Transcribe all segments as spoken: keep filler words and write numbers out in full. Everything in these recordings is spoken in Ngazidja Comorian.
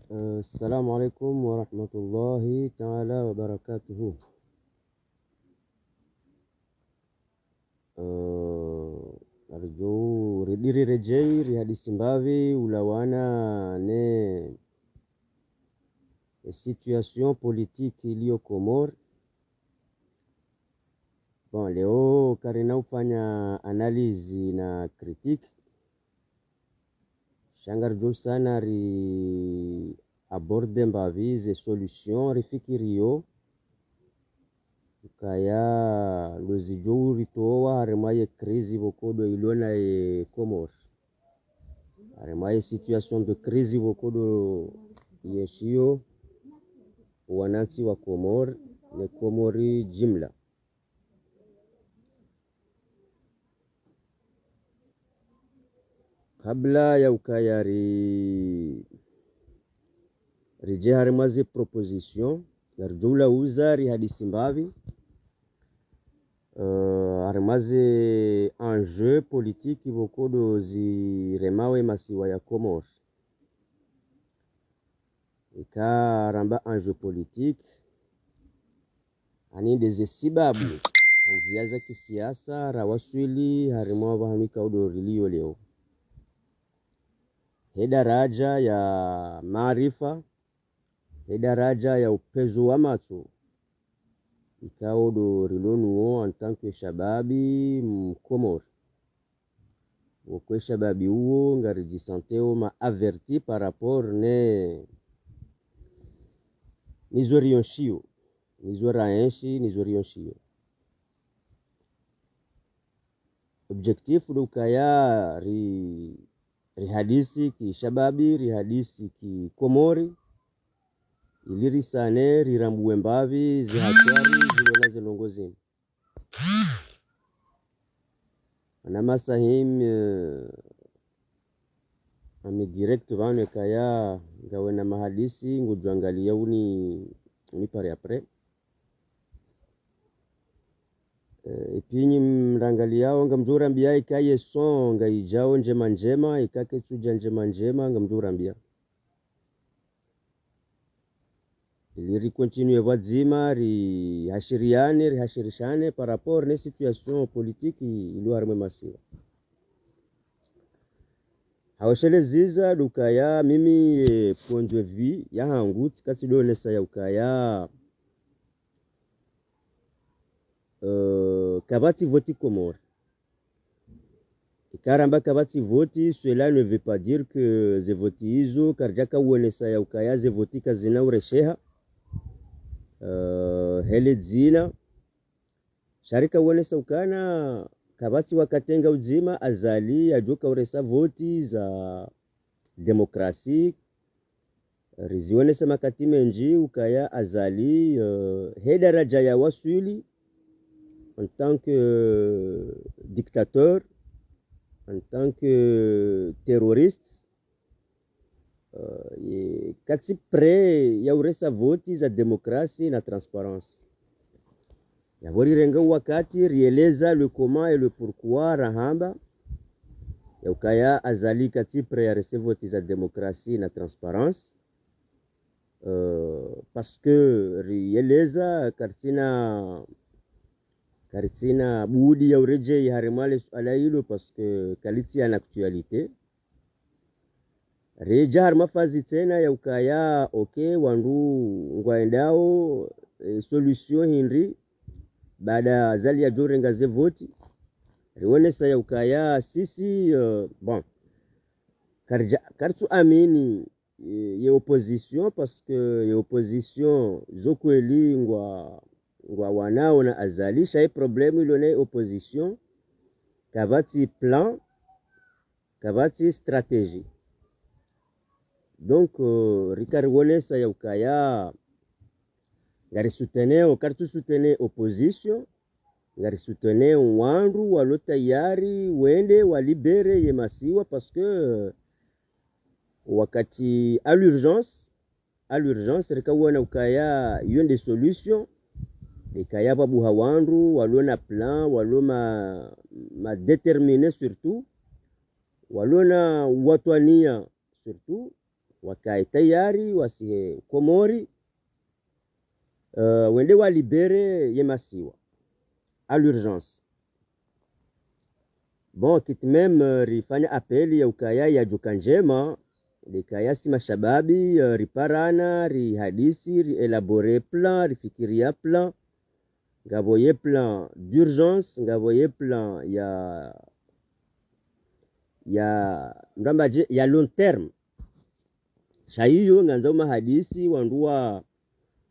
Eh, assalamu alaikum wa rahmatullahi ta'ala wa barakatuhu. Eh, ngarijo ridiri redjei, rihadisi mbapvi ulawana ne, e situation politique iliyo Komori. Bon, leo karina ufanya analyse na critique. Sha ngarijo usana ri aborder mbapvi ze solution rifikiriyo ukaya ndo zijo uritowa harimwa ye crise pvoko ndo ilona ye Komori. Harimwa ye situation de crise pvoko ndo yeshiyo wanantsi wa Komori ne Komori jimla. Kabla ya ukaya ri, ridje harimwa ze proposition, ngarijo ulauza rihadisi mbapvi, eh, harimwa ze enjeu politique pvoko ndo ziremao ye masiwa ya Komori. Ika ramba enjeu politique, ani nde ze sibabu, ndzia za kisiasa, rawaswili harimwa pvahanu ikao ndo riliyo leo. He daraja ya maarifa, he daraja ya upvezo wa matso, ikao ndo rilo nuwo en tant que shababi Mkomori. Wokwe shababi uwo ngaridjisanteo ma averti par rapport ne, nizo riyenshiyo, nizo raenshi, nizo riyenshiyo. Objectif ndo ukaya ri, rihadisi ki shababi, rihadisi ki Komori, ili risane rirambuwe mbapvi ze hatwari zilona ze ndrongoo zinu. Ana masahim, eh, ami direct pvanu ikaya ngawe na mahadisi, ngujo angalia uni, uni pare après. Eh, epvi nyi mrangaliao, ngamjo urambia ika ye son ngaijao ndjema ndjema, ika ketsuja ndjema ndjema, ngamjo urambia. Ili ri continuer pvwadzima, rihashiriane, rihashirishane par rapport ne situation politique iliyo harimwa ye masiwa. Hawesheleza ndo ukaya mimi, eh, point de vue yahangu, tsika tsido onesa ya ukaya, eh, kapvatsi voti Komori. Ika ramba kapvatsi voti, cela ne veut pas dire que ze voti izo, karidjaka uonesa ya ukaya ze voti kazina uresheha, eh, hele dzina. Sha rika uonesa ukana, kapvatsi wakati nga udzima, Azali, yadjoka uresa voti za demokrasi, rizionesa makati mendji ukaya Azali, eh, he daraja ya waswili, en tant que, euh, dictateur, en tant que terroriste, eh, ye, katsi prêt ya uresa voti za demokrasi na transparence. Yapvo rirenga wakati, rieleza le comment et le pourquoi, rahamba ya ukaya Azali katsi prêt ya rese voti za demokrasi na transparence. Euh, parce que rieleza karitsina, karitsina budi ya uredjei harimwa le suala ilo, parce que kalitsi en actualité. Redja harimwa phase tsena ya ukaya, ok, wandru ngwaendao, eh, solution hindri, baada Azali yadjo renga ze voti. Rionesa ya ukaya sisi, eh, bon, karidja, karitsu amini, eh, ye opposition, parce que ye opposition zo kweli ngwa, ngwawanao na Azali, sha ye problème ilo ne opposition, kapvatsi plan, kapvatsi stratégie. Donc, euh, rika rionesa ya ukaya, ngarisouteneo, karitsu soutenir opposition, ngarisouteneo wandru walo tayari wende walibérer ye masiwa, parce que, euh, wakati à l'urgence, à l'urgence, rika uona ukaya yo nde solution, ikaya pvabuha wandru walo na plan, walo ma, ma déterminés surtout, walo na watwaniya surtout, wakaye tayari wasihe Komori, euh, wende walibere ye masiwa à l'urgence. Bon, quitte même, euh, rifanya appel ya ukaya yadjoka ndjema, de kaya si mashababi, euh, riparana, rihadisi, riélabore plan, rifikiria plan, ngapvo ye plan d'urgence, ngapvo ye plan ya, ya, mramba dje, ya long terme. Sha iyo, ngandzao mahadisi, wandru wa,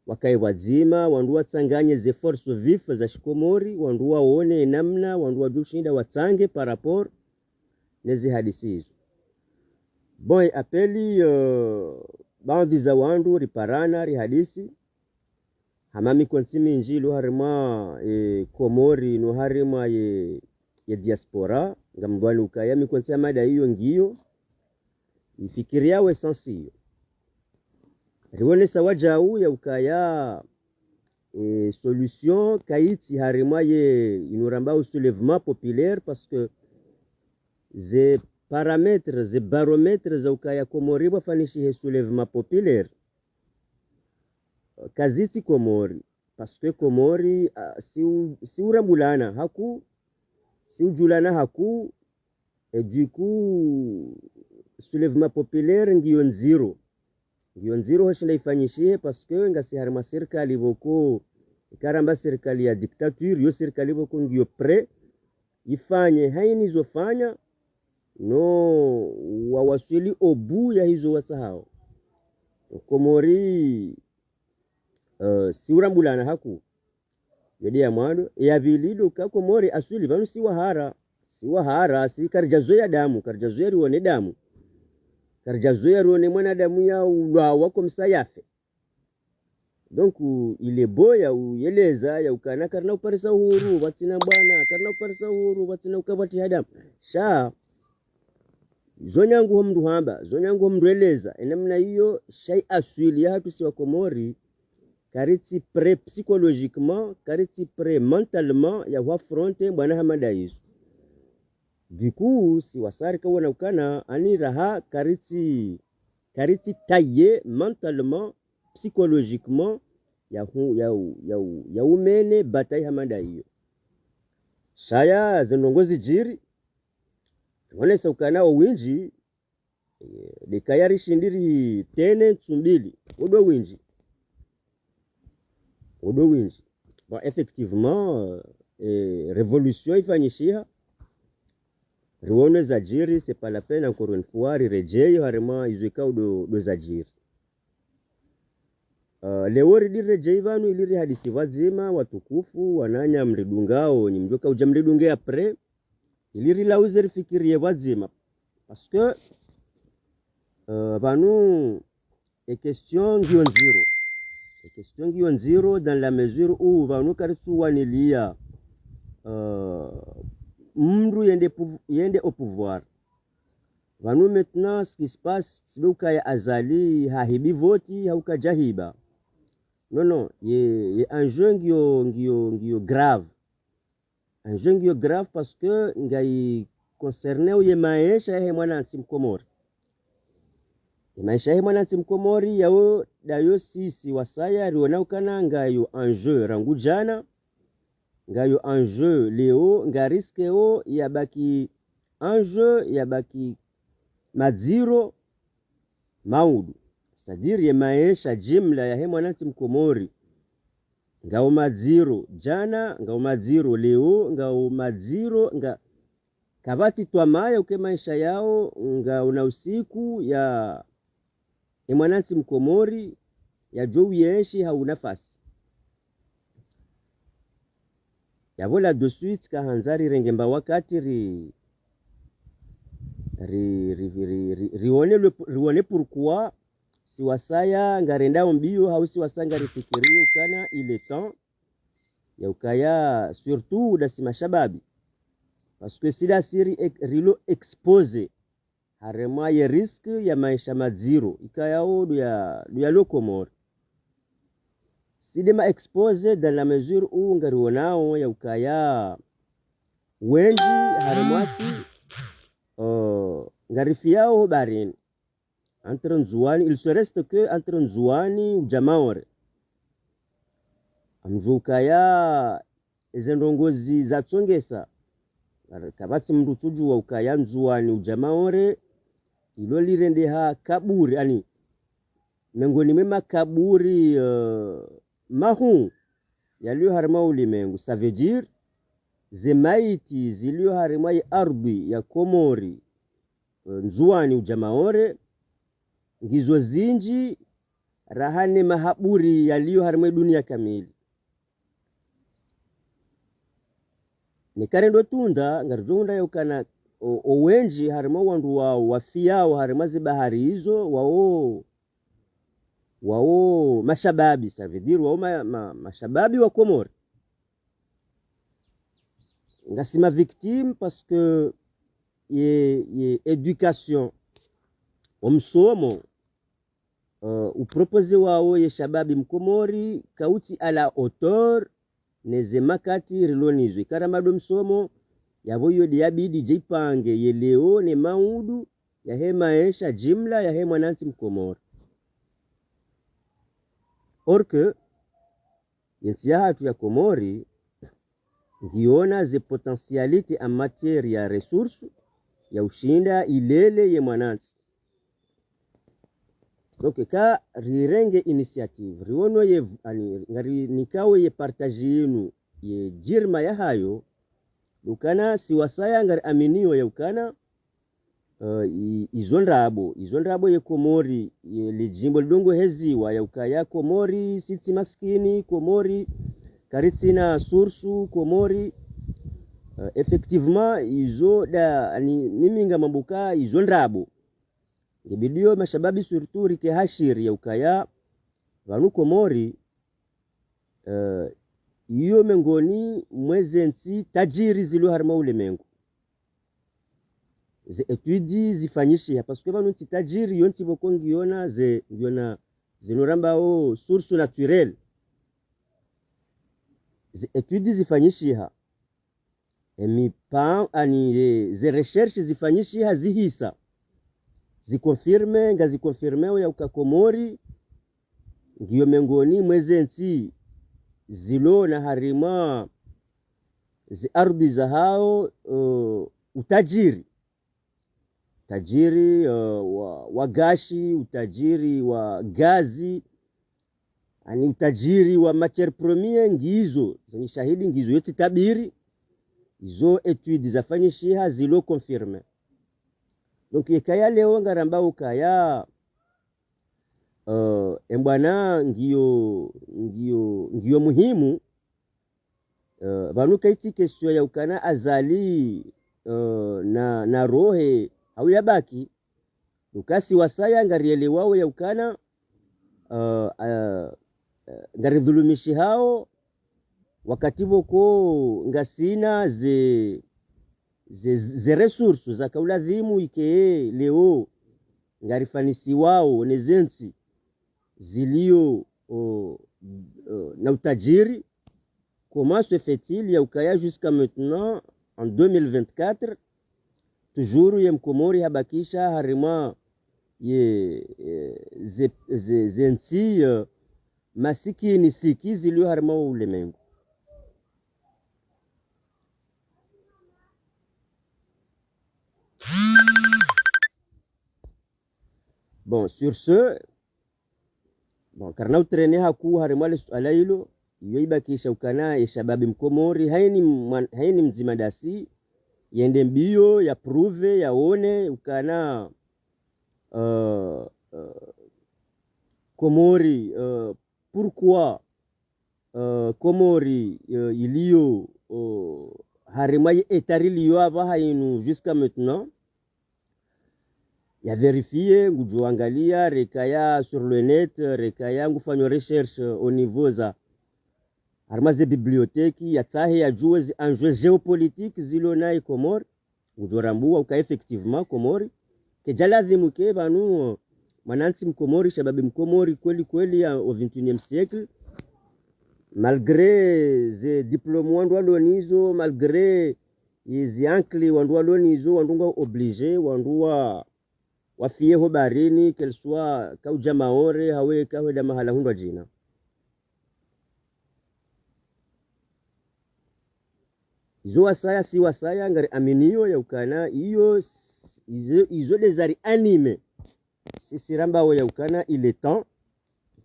wakaye pvwadzima, wandru watsanganye ze forces vives za shikomori, wandru waone namna, wandru wadjoshinda watsange par rapport nezi hadisi izo. Bon, ye appel, euh, baadhwi za wandru riparana, rihadisi, hama mikontsi mindji ilo harimwa, eh, Komori no harimwa ye, ye diaspora, ngamdhwani ukaya mikontsi ya mada iyo ngiyo, ifikiriyawo sens iyo. Riwonesa wadjau ya ukaya, eh, solution kayitsi harimwa ye inu rambao soulèvement populaire, parce que ze paramètres, ze baromètres za ukaya Komori pvwafanyishihe soulèvement populaire, kazitsi Komori, parce que Komori, ah, si u-, si urambulana haku, si udjulana haku, et du coup, soulèvement populaire ngiyo ndziro. Ngiyo ndziro hoshinda ifanyishihe, parce que ngasi harimwa sirikali pvoko, ika ramba sirikali ya dictature, yo sirikali pvoko ngiyo prêt ifanye hayina izo fanya, no wawaswili au bout ya hizo watsahao. Komori, euh, si urambulana haku. Yo de ya mwando. Ya pvili do ka Komori aswili pvanu si wahara. Si wahara, si karidjazoweya damu, karidjazoweya riwone damu. Karidjazoweya riwone mwanadamu ya ulwawa comme ça yafe. Donc, il est beau ya uyeleza, ya ukana karina uparisa uhuru, pvwatsina bwana, karina uparisa uhuru, pvwatsina uka pvwatsiha damu. Sha, zo nyangu ho mndru hamba, zo nyangu ho mndru eleza, enamna iyo, sha ye aswili yahatru si wa Komori, karitsi prêt psychologiquement, karitsi prêt mentalement ya huaffronter bwana hama da izo. Du coup, si wasaya rika wona ukana, ani raha karitsi, karitsi taillé mentalement, psychologiquement, ya hu-, ya u-, ya u-, ya umene bataille hama da iyo. Sha ya ze ndrongoo zidjiri, wonesa ukana o windji, eh, de kaya rishindi ritene ntsu mbili, wo do windji. Wo do windji. Bon, effectivement, euh, eh, révolution ifanyishiha, riwone zadjiri, c'est pas la peine, encore une fois, riredjeyi harimwa izo ikao do, do zadjiri. Euh, leo ridi riredjeyi pvanu ili rihadisi pvwadzima, watukufu, wananya mridungao, nyi mdjoka udja mridunge après, ili rilauze rifikiriye pvwadzima. Parce que, euh, pvanu, e question ngiyo ndziro. E question ngiyo ndziro dans la mesure où pvanu karitsuwaniliya, euh, mndru yende pou-, yende au pouvoir. Pvanu maintenant, ce qui se passe, si do ukaya Azali hahibi voti, hau kadjahiba. Non, non, ye, ye enjeu ngiyo, ngiyo, ngiyo grave. Enjeu ngiyo grave parce que ngayi concerné ye maesha yahe mwanantsi Mkomori. Ye maesha yahe mwanantsi Mkomori, yawo dayo sisi wasaya riwona ukana ngayo enjeu rangu djana, ngayo enjeu leo, nga risque wo yabaki enjeu, yabaki madziro maudu. C'est-à-dire ye maesha jimla yahe mwanantsi Mkomori, ngawo madziro djana, ngawo madziro leo, ngawo madziro nga, kapvatsi twamaya uke maesha yawo, ngawo na usiku ya, e mwanantsi Mkomori, yadjo uyenshi ha unafasi. Yapvo là de suite, kahandza rirenge mba wakati ri, ri, ri, ri, ri, riwone le, riwone pourquoi, si wasaya ngarendao mbio, hau si wasaya ngarifikiriyo ukana, il est temps, ya ukaya, surtout, dasi mashababi. Parce que si dasi ri, rilo exposé, harumwa ye risque ya maesha madziro, ikayao do ya, do ya lo Komori. Si de ma exposé dans la mesure où ngariwonao ya ukaya wendji harumwa si, euh, ngarifiyao ho baharini. Entre Ndzuwani, il se reste que entre Ndzuwani udja Maore. Ngamdjuo ukaya eze ndrongoo zi zatsongesa, kapvatsi mndru utsudjuwa ukaya Ndzuwani udja Maore, ilo lirendeha kaburi, yaani, mengoni mwe makaburi, eh, mahuu yaliyo harimwa ulemengu. Ça veut dire, ze maiti ziliyo harimwa ye ardhwi ya Komori, eh, Ndzuwani udja Maore, ngizo zindji raha ne mahaburi yaliyo harimwa ye duniya kamili. Neka rendo tunda, ngaridjo hundra ya ukana o, o wendji harimwa wandru wao wafiyao harimwa ze bahari izo, wao, wao mashababi, ça veut dire wao ma, ma, mashababi wa Komori. Ngasi ma victimes parce que ye, ye éducation, o msomo, eh, uproposé wao ye shababi mkomori, kautsi à la hauteur ne ze makati rilo nizo. Ikara mado msomo, yapvo iyo de yabidi dje ipange ye leo ne maudu yahe maesha jimla yahe mwanantsi mkomori. Or que, ye ntsi yahatru ya Komori, ngiyona ze potentialités en matière ya ressources, ya ushinda ilele ye mwanantsi. Donc, ka rirenge initiative, riono ye, yaani, ngarinikao ye partage yinu, ye djirma yahayo, ukana si wasaya ngariaminio ya ukana, eh, i, izo ndrabo, izo ndrabo ye Komori, ye ledjimbo lidongo heziwa ya ukaya Komori, si ntsi maskini, Komori, karitsina source, Komori, eh, effectivement, izo da, yaani, mimi ngamambo uka, izo ndrabo. Ngebidio mashababi surtout rike hashiri ya ukaya, pvanu Komori, eh, iyo mengoni mwe ze ntsi tajiri zilo harimwa ulemengu. Ze études zifanyishiha, parce que pvanu ntsi tajiri, yo ntsi pvoko ngiyona ze, ngiyona zinu rambao sources naturelles. Ze études zifanyishiha. Emi pa, yaani, e, ze recherches zifanyishiha zihisa. Ziconfirme, ngaziconfirmeo ya uka Komori, ngiyo mengoni mwe ze ntsi zilo na harimwa ze ardhwi zahao, eh, utajiri. Utajiri, eh, wa, wa gashi, utajiri wa gazi, yaani utajiri wa matières premières ngizo, zenyi shahidi ngizo, yo tsi tabiri, izo études zafanyishiha zilo confirmé. Donc, yeka ya leo ngaramba ukaya, eh, embwana ngiyo, ngiyo, ngiyo muhimu, eh, pvanu kaitsi question ya ukana Azali, eh, na, na Rohe, hau yabaki, ukasi wasaya ngarielewao ya ukana, eh, eh, eh, ngaridhulumishihao, wakati pvoko ngasina ze, ze, ze ressources zaka uladhimu ike leo ngarifanisiwao ne ze ntsi zilio, o, o, na utajiri. Comment se fait-il ya ukaya jusqu'à maintenant, en deux mille vingt-quatre, toujours ye Mkomori habakisha harimwa ye, ye, ze, ze, ze ntsi, eh, masikini siki zilio harimwa ulemengu. Bon, sur ce, bon, karina utrene hakuu harimwa le suala ilo, iyo ibakisha ukana ye shababi Mkomori, haini mwan-, haini mdzima dasi, yende mbio, ya prouve, yaone, ukana, euh, euh, Komori, euh, pourquoi euh, Komori, euh, ilio, euh, harimwa ye état rilio apvaha inu jusqu'à maintenant. Ya vérifier, ngudjo angalia, rekaya sur le net, rekaya ngufanyo recherche, euh, au niveau za, harimwa ze bibliothèque, yatsahe yadjuwe ze enjeux géopolitiques zilo naye Komori. Ngudjo rambua uka effectivement Komori, kedja ladhimu ke pvanu, mwanantsi Mkomori, shababi Mkomori, kweli kweli ya au vingt et unième siècle, malgré ze diplôme wandru walo nizo, malgré ze ancre wandru walo nizo, wandru ngwa obligé, wandru wa, wafiye ho baharini, qu'elle soit kaudja Maore, hawu kahwenda mahala hundru djina. Izo wasaya, si wasaya, ngari aminio ya ukana, iyo, izo, izo nde zari anime. Sisi rambao ya ukana, il est temps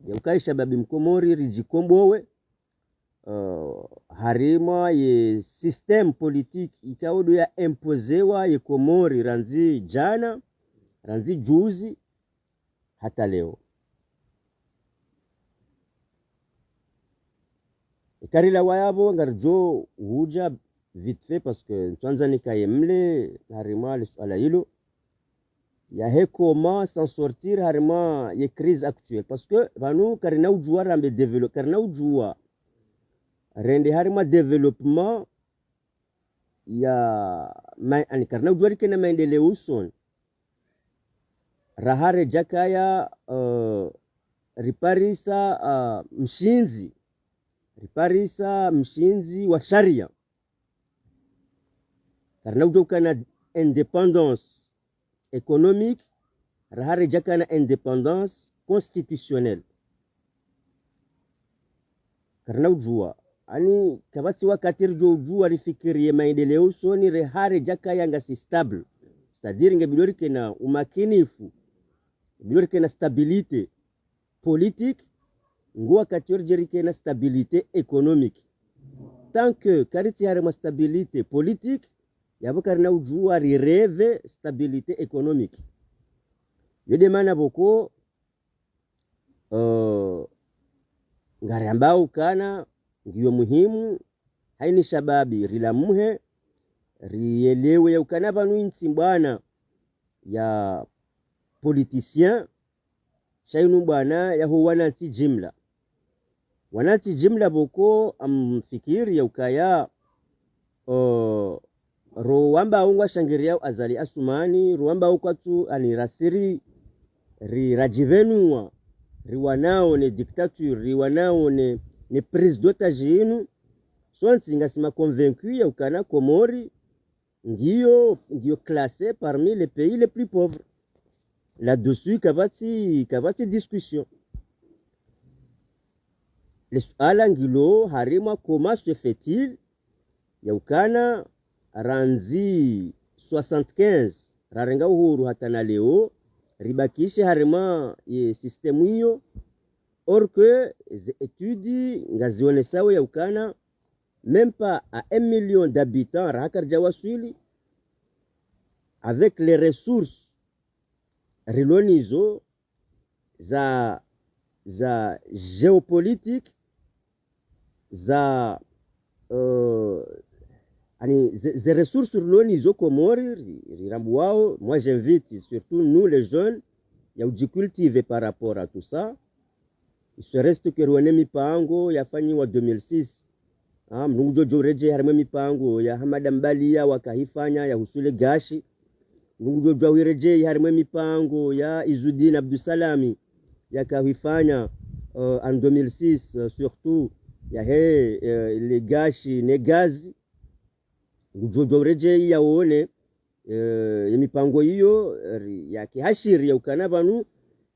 ya ukaya shababi mkomori ridjikombowe, euh, harimwa ye système politique ikao ndo ya imposewa ye Komori randzi djana, randzi juzi, hata leo. Eka rilawa yapvo ngaridjo hudja vite fait, parce que ntswandza nikaye mle harimwa le suala ilo. Yahe comment s'en sortir harimwa ye crise actuelle. Parce que pvanu karina udjuwa rambe dévelop-, karina udjuwa rende harimwa développement ya ma-, ani karina udjuwa rikena maendeleo usoni. Raha redjakaya, euh, riparisa, euh, mshindzi. Riparisa mshindzi wa sharia. Karina udjo kana indépendance économique, raha redjakana indépendance constitutionnelle. Karina udjuwa. Ani kapvatsi wakati ridjo udjuwa rifikiriye maendeleo usoni raha redjakaya ngasi stable. C'est-à-dire nge bidi rikena umakinifu, bidi rikena stabilité politique, ngo wakati wo ridje rikena stabilité économique. Tant que karitsi harimwa stabilité politique, yapvo karina udjuwa rireve stabilité économique. Yo nde mana pvoko, euh, ngariambao ukana ngiyo muhimu, hayina shababi, rilamuhe, rielewe ya ukana pvanu intsi mbwana ya politicien, sha inu mbwana yaho wanantsi jimla. Wanantsi jimla pvoko amfikiri ya ukaya, euh, ro wambao ngwashangiriyao Azali Assoumani, ro wambao kwatsu ani rasiri, ri radjipvenuwa, riwanao ne dictature, riwanao ne, ne prise d'otage inu. Sontsi ngasi ma convaincus ya ukana Komori ngiyo, ngiyo classée parmi les pays les plus pauvres. Là-dessus, kapvatsi, kapvatsi discussion. Le suala ngilo harimwa comment se fait-il ya ukana randzi soixante-quinze, rarenga uhuru hata na leo, ribakishe harimwa ye système iyo, or que ze études ngazionesao ya ukana, même pas à un million d'habitants, raha karidja waswili, avec les ressources rilo nizo, za, za géopolitique, za, euh, ani, ze, ze ressources rilo nizo Komori, ri, rirambuwao, moi j'invite surtout nous les jeunes, ya udjicultiver par rapport à tout ça. Il se reste que rione mipango yafanyiwa deux mille six. Ah, mndru ngudjo djo uredjei harimwa mipango ya Hamada Mbalia wakahifanya ya husule gashi. Mndru ngudjo djo uredjei harimwa mipango ya Izudine Abdusalami yakahifanya, euh, en deux mille six, euh, surtout, yahe, euh, le gashi ne gazi. Ngudjo djo uredjei yaone, euh, ye mipango iyo, euh, ri, yakihashiri ya ukana pvanu,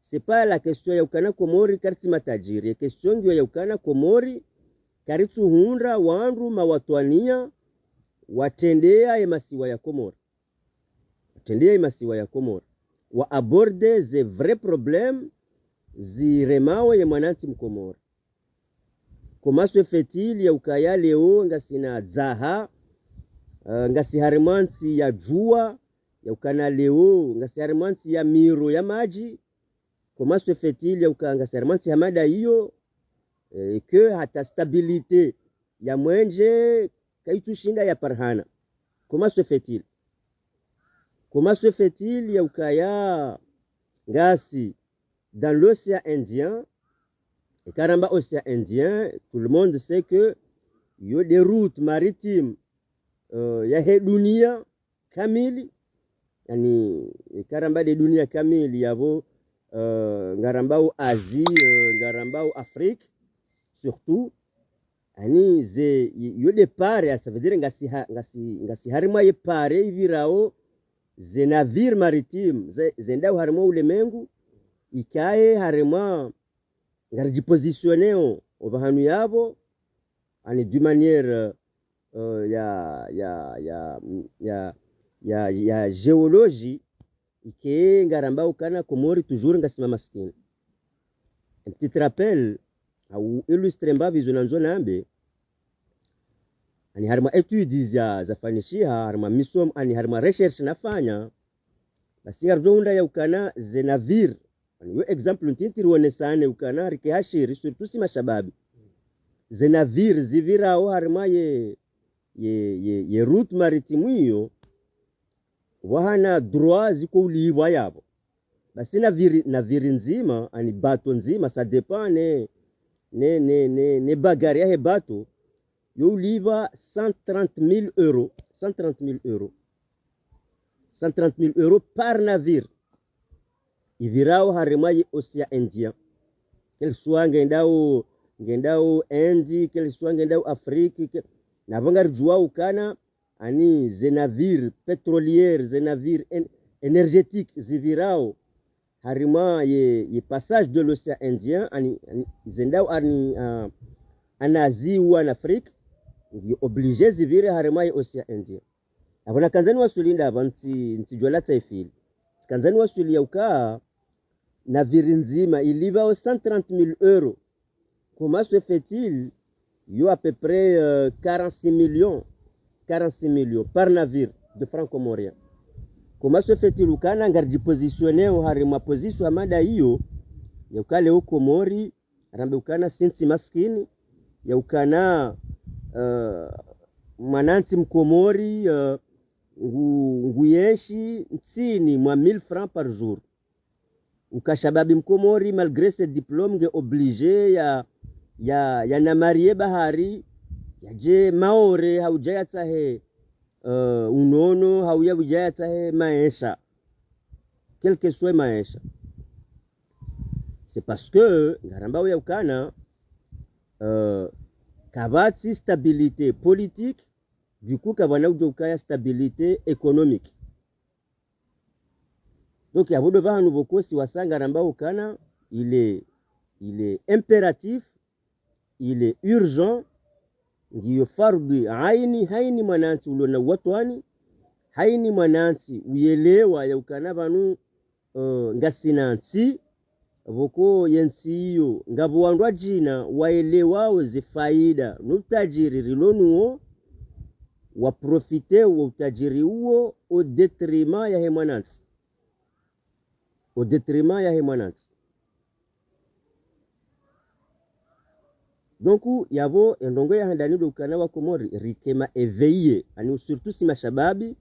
c'est pas la question ya ukana Komori karitsi matajiri. Ye question ngiyo ya ukana Komori karitsuhundra wandru mawatwaniya watrendea ye masiwa ya Komori. Watrendea ye masiwa ya Komori. Wa aborder ze vrais problèmes ziremao ye mwanantsi mkomori. Comment se fait-il ya ukaya leo ngasina dzaha, euh, ngasi harimwa ntsi ya djuwa, ya ukana leo ngasi harimwa ntsi ya miro ya madji? Comment se fait-il ya uka ngasi harimwa ntsi Hamada iyo, eh, que hata stabilité ya mwenje kayitsushinda ya parihana? Comment se fait-il? Comment se fait-il ya ukaya ngasi dans l'océan Indien, eka ramba océan Indien, tout le monde sait que yo nde route maritime, euh, yahe dunia kamili, yani, eka ramba nde dunia kamili yapvo, euh, ngarambao Asie, euh, ngarambao Afrique, surtout, yani, ze, yo nde pare, ça veut dire ngasi ha, ngasi, ngasi harimwa ye pare ipvirao, ze navire maritime ze, zendao harimwa ulemengu, ikaye harimwa ngaridjipositionnéo opvahanu yapvo, ani d'une manière, euh, ya, ya, ya, ya, ya, ya géologie, ike ngaramba ukana Komori toujours ngasi mamaskini. Un petit rappel, hau illustré mbapvi izo nandzo nambe, ani harimwa études za, zafanyishiha, harimwa misomo, ani harimwa recherche nafanya, basi ngaridjo hundra ya ukana ze navire, ani yo exemple ntiti rionesane ukana rike hashiri, surtout si mashababi. Ze navire zipvirao harimwa ye, ye, ye, ye route maritime iyo, wahana droit ziko ulipvwa yapvo. Basi navire, navire ndzima, ani bateau ndzima, ça dépend ne, ne, ne, ne, ne bagari yahe bateau, yo ulipva cent trente mille euros. Cent trente mille euros. Cent trente mille euros par navire. Ipvirao harimwa ye océan Indien. Qu'elle soit ngendao, ngendao Inde, qu'elle soit ngendao Afrique, que, napvo ngaridjuwa ukana, ani ze navire pétrolière, ze navire en-, énergétique, zipvirao harimwa ye, ye passage de l'océan Indien, ani, ani, zendao ani, ah, en Asie ou en Afrique, ngiyo obligé zipvire harimwa ye océan Indien. Apvo nakandza niwaswili ndapvo ntsi, ntsidjo latsa ifili. Tsikandza niwaswili ya uka, navire ndzima ilipvao cent trente mille euros. Comment se fait-il, yo à peu près, euh, quarante-six millions, quarante-six millions par navire de francs comoriens. Comment se fait-il ukana ngaridjipositionnéo harimwa position hama nda iyo, ya uka leo Komori, rambe ukana si ntsi maskini, ya ukana, euh, mwanantsi mkomori, euh, ngu, nguyenshi ntsini mwa mille francs par jour. Uka shababi mkomori, malgré ses diplômes, nge obligé ya, ya, ya namarie bahari, yadje Maore, hau dja yatsahe, euh, unono, hau ya udja yatsahe maesha. Quel que soit maesha. C'est parce que, ngaramba uya ukana, euh, kapvatsi stabilité politique, du coup, kapvana udjo ukaya stabilité économique. Donc, yapvo ndo pvahanu pvoko si wasa ngaramba ukana, il est, il est impératif, il est urgent, ngiyo fardhi aini, haini mwanantsi ulo na watwani, haini mwanantsi uyelewa ya ukana pvanu, euh, ngasina ntsi, pvoko ye ntsi iyo, ngapvo wandru wadjina waelewao ze faida no utajiri rilo nuwo, waprofité wo utajiri uwo au détriment yahe mwanantsi. Au détriment yahe mwanantsi. Donc, yapvo, endrongo ya handani ndo ukana wa Komori, rike ma éveillé, ani surtout si mashababi,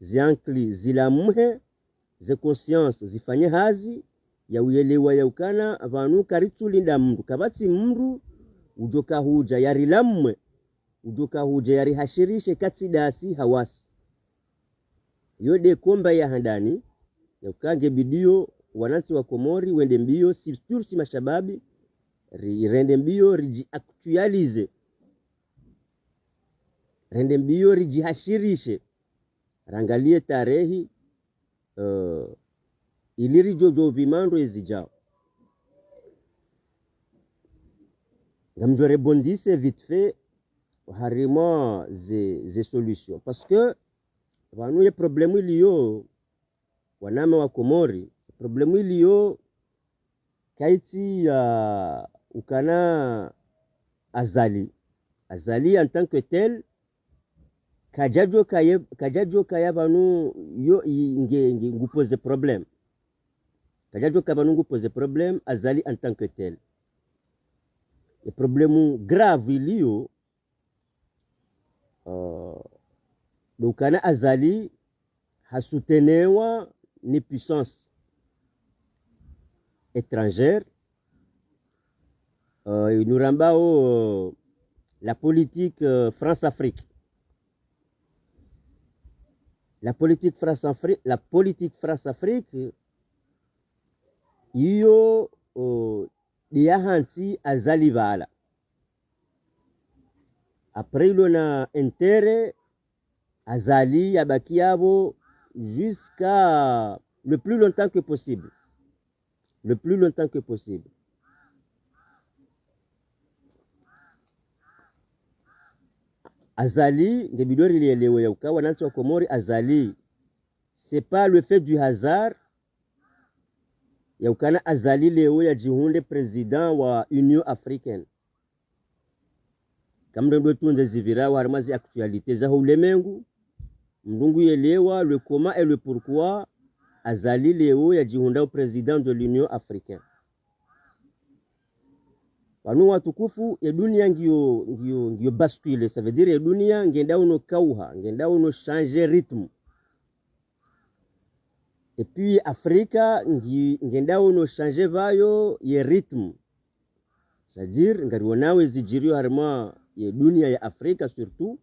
ze ankili zilamuhe, ze conscience zifanye hazi, ya uyelewa ya ukana, pvanu karitsulinda mndru, kapvatsi mndru, udjoka hudja yarilamwe, udjoka hudja yarihashirishe katsi dasi hawasi. Yo nde combat ya handani, ya uka nge bidiyo, wanantsi wa Komori, wende mbiyo, si, surtout si mashababi, ri, rende mbiyo, ridji actualisé. Rende mbiyo, ridjihashirishe. Rangalie tarehi, euh, ili ridjodjo pvima ndro ezidjao. Ngamdjo rebondisse vite fait, harimwa ze, ze solutions. Parce que, pvanu ye problème iliyo, wanama wa Komori, problème iliyo, kaitsi ya ukana Azali. Azali en tant que tel, kadjadjo kaye, kadjadjo kaya pvanu yo i, nge, nge, ngu poser problème. Kadjadjo kaya pvanu ngu poser problème, Azali en tant que tel. Ye problème grave iliyo, euh, ndo ukana Azali hasoutenewa ni puissance étrangère, euh, inu rambao, euh, la politique, euh, France-Afrique. La politique France-Afri-, la politique France-Afrique, iyo, euh, nde ya hantsi Azali pvala. Après, ilo na intérêt, Azali yabaki yapvo, jusqu'à le plus longtemps que possible. Le plus longtemps que possible. Azali, nge bidi rilielewe ya uka wanantsi wa Komori, Azali, c'est pas le fait du hasard ya ukana Azali leo yadjihundre président wa Union Africaine. Kamrendwe tundze zipvirao harimwa ze actualités za ho ulemengu, mndru ngu yelewa le comment et le pourquoi Azali leo yadjihundra o président de l'Union Africaine. Pvanu watukufu, ye dunia ngiyo, ngiyo, ngiyo basculer, ça veut dire ye dunia ngenda uno kauha, ngenda uno changer rythme. Et puis Afrika ngi-, ngenda uno changer pvayo ye rythme. C'est-à-dire, ngarionao ezidjiriyo harimwa ye dunia ya Afrika surtout,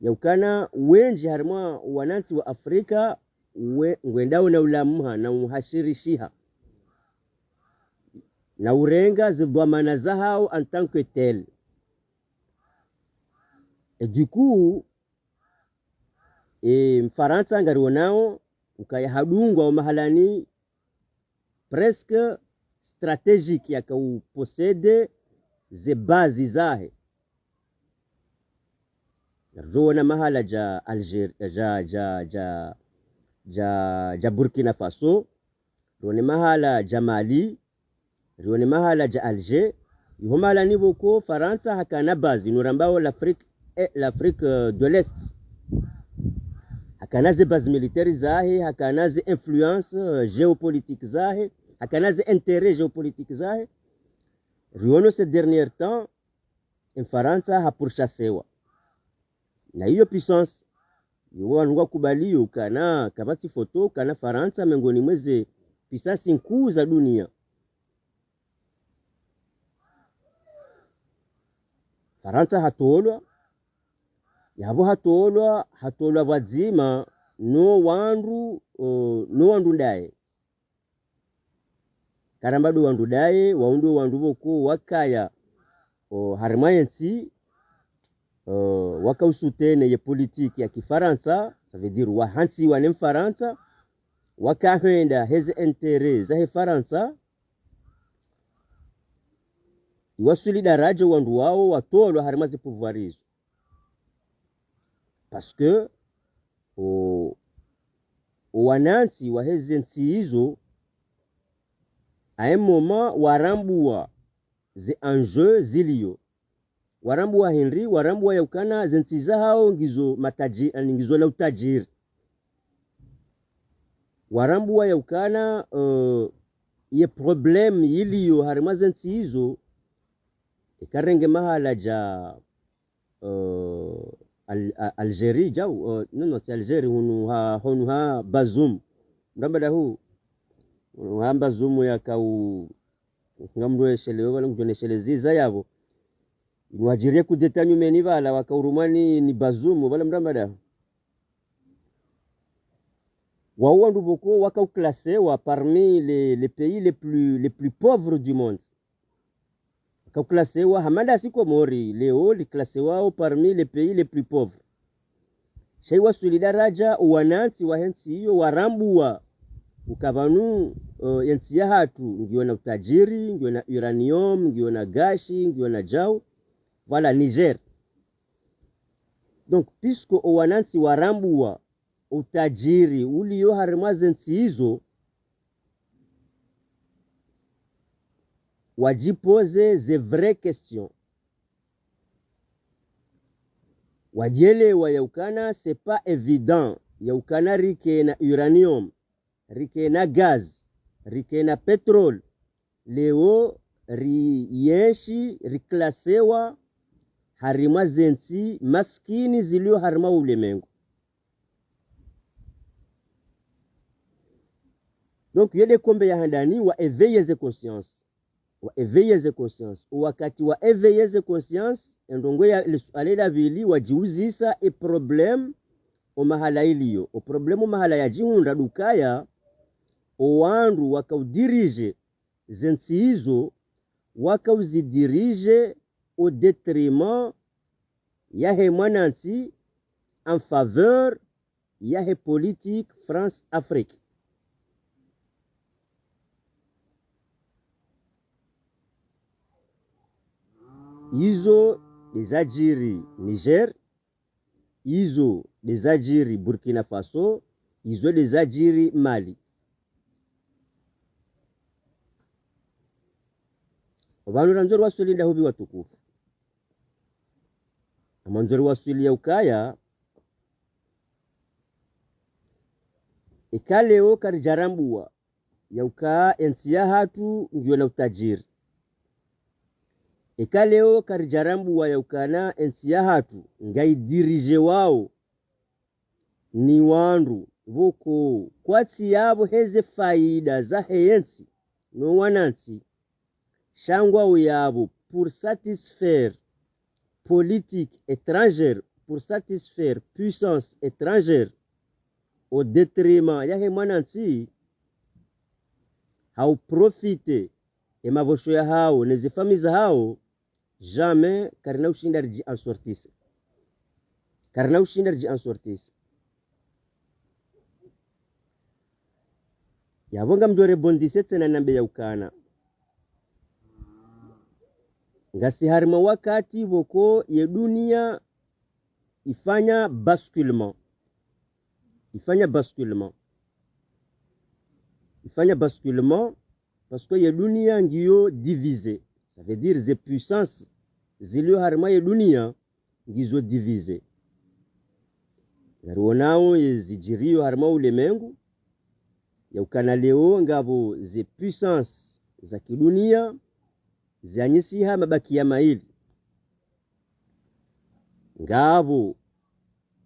ya ukana wendji harimwa wanantsi wa Afrika we-, ngwendao na ulamuha, na uhashirishiha, na urenga zidhwamana zahao en tant que tel. Et du coup, e, Mfarantsa ngarionao ukaya hadungwa o mahalani presque stratégique, yaka u posséder ze bases zahe. Riona mahala dja Algérie, dja, dja, dja, dja, dja Burkina Faso, rione mahala dja Mali, rione mahala dja Alger, iho mahala ni pvoko Farantsa hakana base, inu rambao l'Afrique, eh, l'Afrique, euh, de l'Est. Hakana ze base militaire zahe, hakana ze influence, euh, géopolitique zahe, hakana ze intérêt géopolitique zahe. Riono ces derniers temps, Mfarantsa ha pourchassewa na iyo puissance. Iyo wandru wakubaliyo ukana, kapvatsi photo, ukana Farantsa mengoni mwa ze puissance nkuu za dunia. Farantsa hatolwa, yapvo hatolwa, hatolwa pvwadzima no wandru, o, no wandru ndaye. Karamba ndo wandru ndaye, wao ndo wandru pvoko wakaya, o, harimwa yentsi, o, waka u soutenir ye politique ya Kifarantsa, ça veut dire wahantsiwa ne Mfarantsa, waka hwenda heze intérêt zahe Farantsa, iwaswili daraja wandru wao watolwa harimwa ze pouvoir izo. Parce que o, o wanantsi waheze ntsi izo, à un moment, warambuwa ze enjeux ziliyo. Warambuwa hindri, warambuwa ya ukana ze ntsi zahao ngizo mataji-, ani ngizo na utajiri. Warambuwa ya ukana, euh, ye problème yiliyo harimwa ze ntsi izo, ikarenge mahala dja, euh, Al-, A-, Algérie, djau, euh, non, non, tsi Algérie, hunu ha, hunu ha Bazoum. Mramba dahu, hunu ha Bazoum yaka u, ngamdjo eshelewa, wala ngudjo nesheleza yapvo. Inu wadjiriye coup d'État nyumeni pvala, waka urumwa ni, ni Bazoum, pvala mramba dahu. Wao wandru pvoko waka u classewa parmi les, les pays les plus, les plus pauvres du monde. Waka u classewa, hama ndasi Komori, leo li classewao parmi les pays les plus pauvres. Sha iwaswili daraja, o wanantsi wahe ntsi iyo warambuwa uka pvanu, eh, ye ntsi yahatru ngiyo na utajiri, ngiyo na uranium, ngiyo na gashi, ngiyo na djau. Voilà, Niger. Donc, puisque o wanantsi warambuwa utajiri uliyo harimwa ze ntsi izo, wadjipoze ze vraies questions. Wadjelewa ya ukana, c'est pas évident, ya ukana rike na uranium, rike na gaz, rike na pétrole, leo riyenshi, riclassewa harimwa ze ntsi maskini ziliyo harimwa ulemengu. Donc, yo nde kombe ya handani wa éveiller ze consciences. Wa éveiller ze consciences. O wakati wa éveiller ze consciences, e ndrongoo ya le suala la pvili wadjiuzisa e problème o mahala iliyo. O problème o mahala yadjihundra ndo ukaya, o wandru waka u diriger ze ntsi izo, waka uzi diriger au détriment yahe mwanantsi, en faveur yahe politique France-Afrique. Izo ndezadjiri Niger, izo ndezadjiri Burkina Faso, izo ndezadjiri Mali. Opvanu randzo riwaswili ndahupvi watukufu. Ngamwandzo riwaswili ya ukaya, eka leo karidjarambuwa ya ukaya entsi yahatru ngiyo na utadjiri. Eka leo karidjarambuwa ya ukana entsi yahatru ngayidirijewao ni wandru pvoko kwatsi yapvo heze faida zahe yentsi no wanantsi, sha ngwao yapvo pour satisfaire politique étrangère, pour satisfaire puissance étrangère, au détriment yahe mwanantsi, ha uprofite emapvosho yahao neze famiyi zahao, jamais karina ushinda ridji en sortir. Karina ushinda ridji en sortir. Yapvo ngamdjo rebondir tsena nambe ya ukana ngasi harimwa wakati pvoko ye dunia ifanya basculement. Ifanya basculement. Ifanya basculement, parce que ye dunia ngiyo divisée. Ça veut dire ze puissances zilio harimwa ye dunia ngizo divisées. Ngarionao ye zidjiriyo harimwa ulemengu, ya ukana leo ngapvo ze puissances za kidunia zianyisiha mabakiya mayili. Ngapvo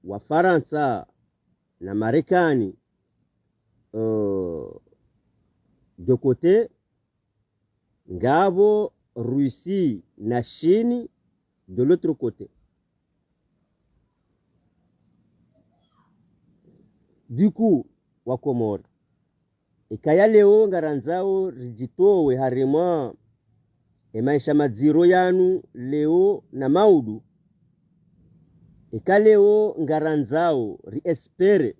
Wafarantsa na Marekani, euh, de côté, ngapvo Russie na Chine de l'autre côté. Du coup, Wakomori, ikaya leo ngarandzao ridjitowe harimwa emaesha madziro yanu leo na maudu, ika leo ngarandzao riespere,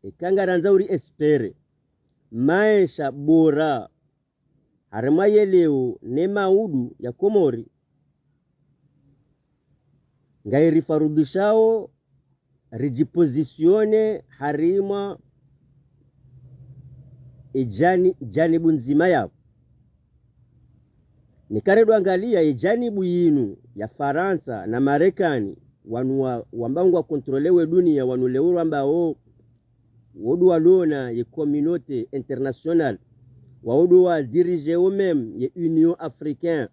ika ngarandzao riespere maesha bora harimwa ye leo ne maudu ya Komori, ngayirifarudishao ridjipozisione harimwa ejani-, janibu ndzima yapvo. Nikaredwa angalia ejanibu yinu ya Farantsa na Marekani, wanu wa, wamba ngwa kontrole we dunia, wanu leo wambao wo ndo walona ye communauté internationale, wao ndo wadirije eux-mêmes ye Union africaine.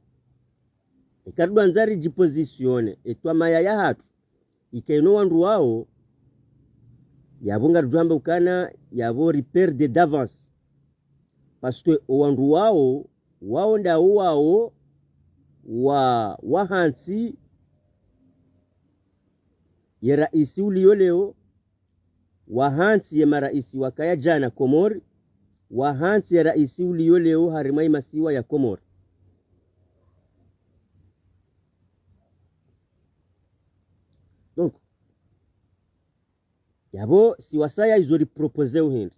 Ika ridjwandza ridjipozisione, etwamaya yahatru ika ino wandru wao, yapvo ngaridjwamba ukana yapvo riperde d'avance. Parce que owandru wao, wao ndao wao wa, wahantsi ye raisi uliyo leo, wahantsi ye maraisi wakaya jana Komori, wahantsi ye raisi uliyo leo harimwa yemasiwa ya Komori. Donc, yapvo si wasaya izo riproposeo hindri.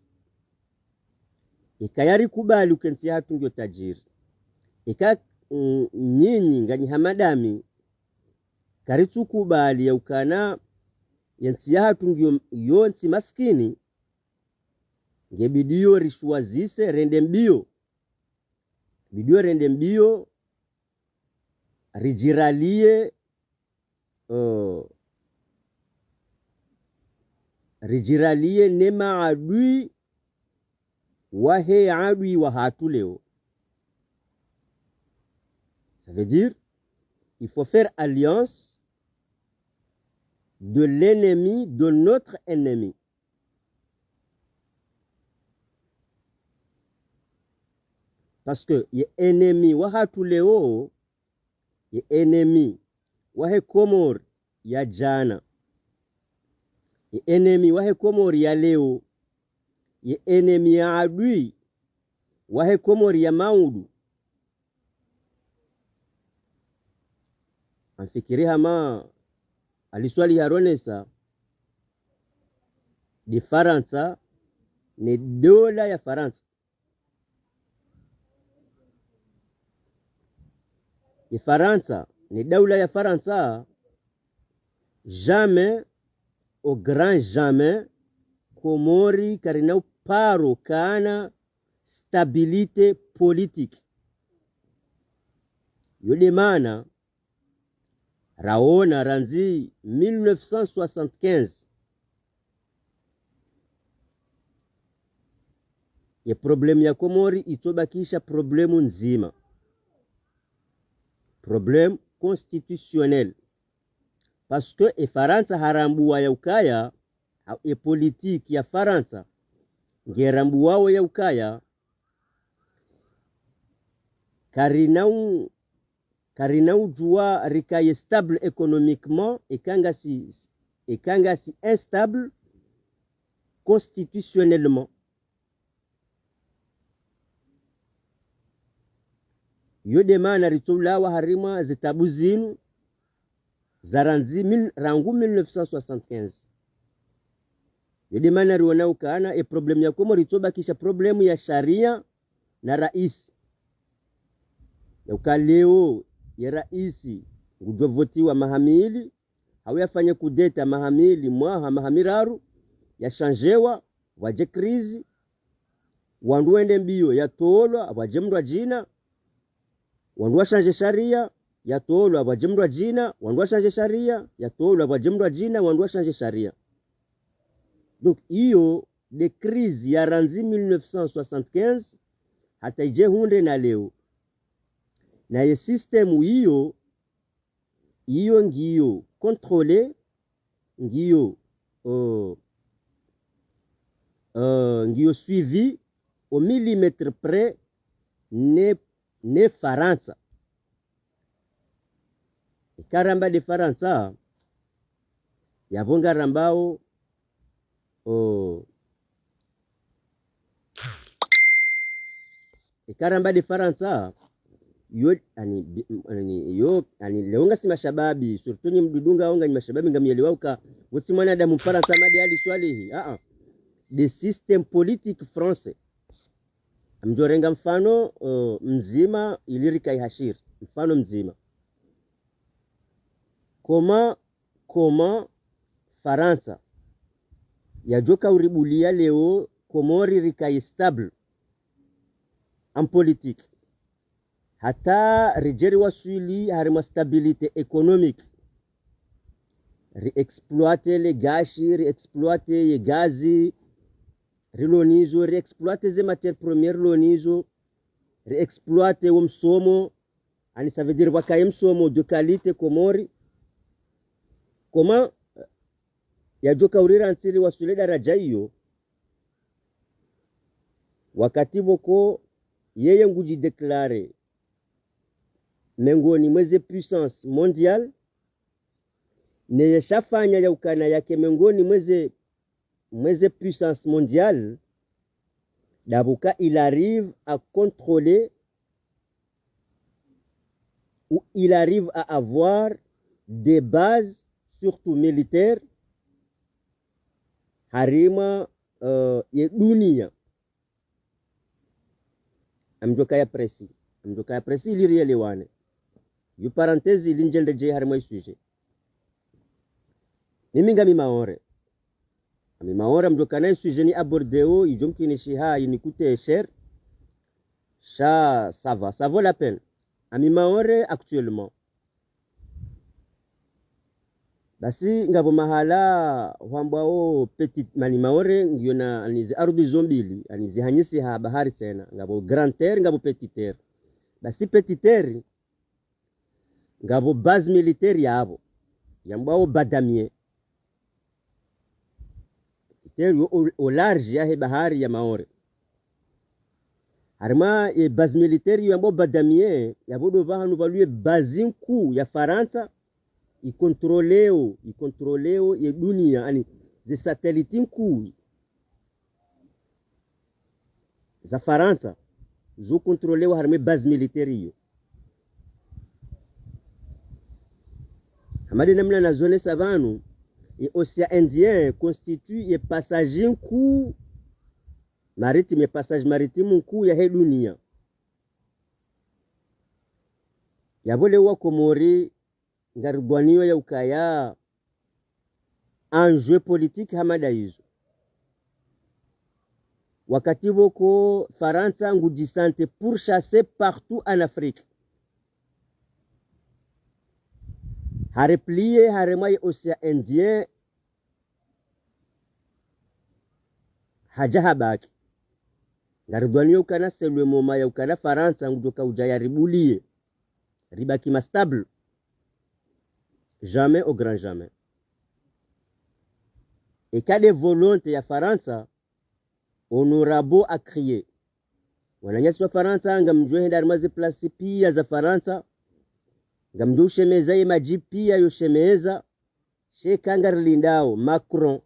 Ika yarikubali uka entsi yahatru ngiyo tajiri. Ika, mm, nyinyi nganyi hama ndami, karitsukubali ya ukana yentsi yahatru ngiyo, yo ntsi maskini, nge bidiyo rishuwazise rende mbiyo. Bidiyo rende mbiyo, ridjiraliye, euh, ridjiraliye ne maadui wahe adui wahatru leo. Ça veut dire, il faut faire alliance de l'ennemi de notre ennemi. Parce que ye ennemi wahatru leo, ye ennemi wahe Komori ya jana, ye ennemi wahe Komori ya leo, ye ennemi ya adui wahe Komori ya maudu. Ngamfikiri hama Ali Swalihi haronesa, de Farantsa, ne dola ya Farantsa. Ye Farantsa, ne daula ya Farantsa, jamais, au grand jamais, Komori karina uparo kana stabilité politique. Yo de mana, raona randzi mille neuf cent soixante-quinze, ye problème ya Komori itsobakisha problème ndzima. Problème constitutionnel. Parce que e Farantsa harambua ya ukaya, ha-, e politique ya Farantsa, nge rambuao ya ukaya, karina u-, karina udjua rikaye stable économiquement, eka ngasi, eka ngasi instable constitutionnellement. Yo de mana ritsoulawa harimwa zitabu zinu za randzi mil-, rangu mille neuf cent soixante-quinze. Yo de mana riona ukana e problème ya Komori itsobakisha problème ya sharia na raisi. Ya uka leo ye raisi ngudjo votiwa maha mili, hau yafanye kudeta maha mili, mwaha, maha miraru, yashanjewa, pvwadje crise, wandru wende mbio, yatolwa, pvwadje mndru adjina, wandru washanje sharia, yatolwa, pvwadje mndru adjina, wandru washanje sharia, yatolwa, pvwadje mndru adjina, wandru washanje sharia. Donc, iyo de crise ya randzi mille neuf cent soixante-quinze, hata idje hundre na leo. Na ye système iyo, iyo ngiyo contrôlé, ngiyo, euh, euh, ngiyo suivi au millimètre près ne, ne Farantsa. Eka ramba de Farantsa, yapvo ngarambao, euh, eka ramba de Farantsa, yo, ani, bi-, ani, yo, ani, leo ngasi mashababi, surtout nyi mdudunga onga nyi mashababi ngamyelewa uka, wotsi mwanadamu Mfarantsa Madi Ali Swalihi, a, a. De système politique français. Amdjorenga mfano, uh, mdzima ili rikayi hashiri. Mfano mdzima. Comment, comment Farantsa yadjoka uribulia leo Komori rikayi stable en politique. Hata ridje riwaswili harimwa stabilité économique. Ri exploité le gashi, ri exploité ye gazi, rilo nizo, ri exploité ze matières premières rilo nizo, ri exploité wo msomo, ani ça veut dire pvwakaye msomo de qualité Komori. Comment, euh, yadjoka urira ntsi riwaswili daraja iyo, wakati pvoko yeye ngudji déclaré mengoni mwa ze puissance mondiale, neye shafanya ya ukana yake mengoni mwa ze, mwa ze puissance mondiale, dapvuka il arrive à contrôler ou il arrive à avoir des bases, surtout militaires, harimwa, euh, ye dunia. Amdjoka ya précis. Amdjoka ya précis ili rielewane. Yu parenthèse ili ndjendedje harimwa i sujet. Mimi ngami Maore. Ami Maore, amdjoka na i sujet ni abordéo, idjo mkinishiha, ini coûter cher. Sha, ça va, ça vaut la peine. Ami Maore, actuellement. Basi ngapvo mahala hwambwao Petite, mani Maore ngiyo na ani zi ardhwi zo mbili, ani zihanyisiha bahari tsena, ngapvo Grande Terre, ngapvo Petite Terre. Basi Petite Terre, ngapvo base militaire yapvo, yambwao Badamier. Iteru yo au, au large yahe bahari ya Maore. Harimwa ye base militaire yo yambwao Badamier, yapvo ndo pvahanu pvaliyo ye base nkuu ya Farantsa, ikontroleo, ikontroleo ye dunia, ani, ze satellite nkuu za Farantsa, zo kontrolewa harimwa ye base militaire iyo. Hama de namna nazonesa pvanu, Ye Océan Indien constitue ye passage nkuu maritime, ye passage maritime nkuu yahe dunia. Yapvo leo wa Komori ngaridhwaniyo ya ukaya enjeu politique hama nda izo. Wakati pvoko Farantsa ngudji sentir pourchassé partout en Afrique. Hareplié harumwa ye Océan Indien, hadja habaki. Ngaridhwaniyo ukana c'est le moment ya ukana Farantsa ngudjo ka udja yaribuliye. Ribaki ma stable. Jamais, au grand jamais. Eka nde volonté ya Farantsa, on n'aura beau à crier. Wananyasi wa Farantsa, ngamdjo henda harumwa ze place piya za Farantsa, ngamdjo ushemeza ye madji piya yo shemeza, sha eka ngarilindao Macron,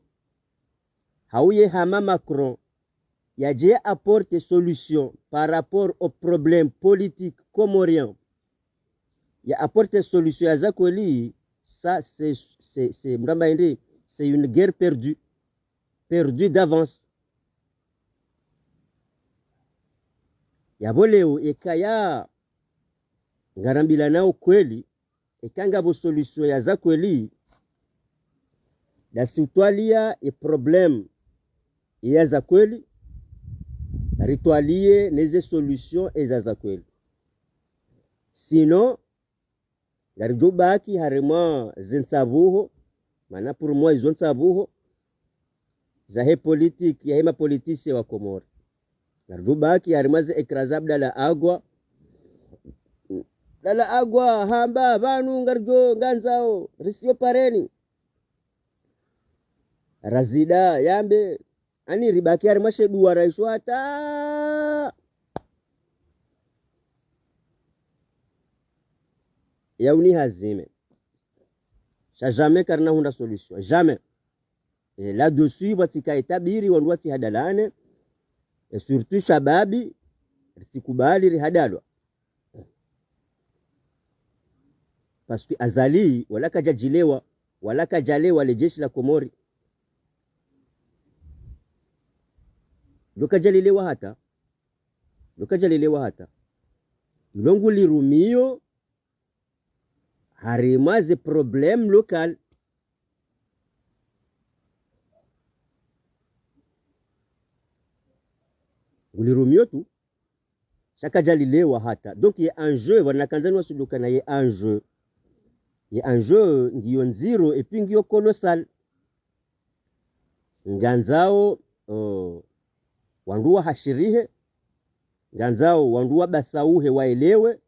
hau ye hama Macron, yadje ya apporter solution par rapport au problème politique comorien, ya apporter solution ya za kweli, ça c'est, c'est, c'est, mramba indi, c'est une guerre perdue, perdue d'avance. Yapvo leo, eka ya ngarambilanao kweli, eka ngapvo solution ya za kweli, ndasi utwaliya ye problème ya za kweli, ritwaliye ne ze solution eza za kweli. Sinon, ngaridjo baki harumwa ze ntsabuho, mana pour moi izo ntsabuho zahe politique, yahe ma politiciens wa Komori. Ngaridjo baki harumwa ze écrasé Abdallah Agwa. Abdallah Agwa hamba pvanu ngaridjo ngandzao risiyo pareni. Razida yambe, ani ribaki harumwa she duwa raisho hata yauni hazime. Sha jamais karina hundra solution. Jamais. Et là-dessus, pvwatsika ye tabiri, wandru watsi hadalane, et surtout shababi, ritsikubali rihadalwa. Parce que Azali, wala kadjadjilewa, wala kadjalewa le jeshi la Komori. Lo kadjalilewa hata. Lo kadjalilewa hata. Lo ngulirumiyo harumwa ze problème local. Ngulirumiyo tu, sha kadjalilewa hata. Donc, ye enjeu, pvanu nakandza niwaswili ukana ye enjeu. Ye enjeu ngiyo ndziro, et puis ngiyo colossal. Ngandzao, euh, wandru wahashirihe, ngandzao wandru wabasauhe waelewe,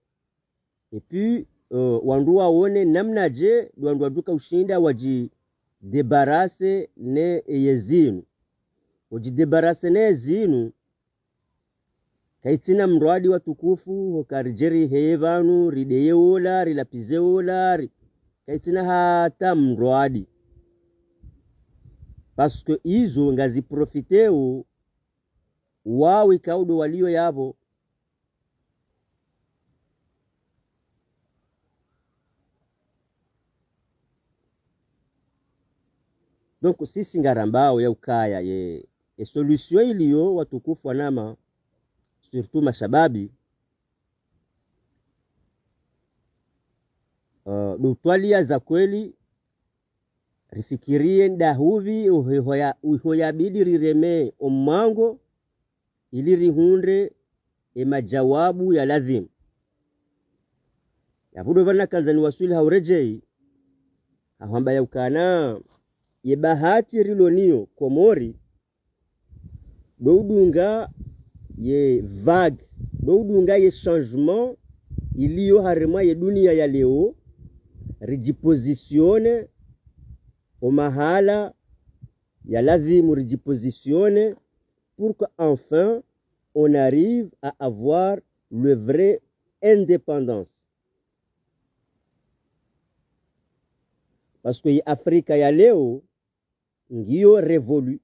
et puis, euh, wandru waone namnadje ndo wandru wadjo ka ushinda wadji débarrasser ne ye zinu. Wadji débarrasser ne ye zinu, kaitsina mrwadi watukufu, hoka ridje riheye pvanu, rideye wola, rilapvize wola, ri-, kaitsina hata mrwadi. Parce que izo ngazi profiteo, wawo ikao ndo waliyo yapvo. Donc, sisi ngarambao ya ukaya ye, ye solution iliyo watukufu wanama, surtout mashababi, euh, ndo utwaliya za kweli, rifikiriye ndahupvi uho ya, uho yabidi rireme omwango, ili rihundre ye majawabu ya lazimu. Yapvo ndo pvanu nakandza niwaswili ha uredjeyi, ha hwamba ya ukana, ye bahati rilo nayo Komori, ndo udunga ye vague, ndo udunga ye changement iliyo harumwa ye dunia ya leo, ridjipositionner o mahala ya lazimu ridjipositionner, pour que enfin on arrive à avoir le vrai indépendance. Parce que ye Afrika ya leo ngiyo révolue.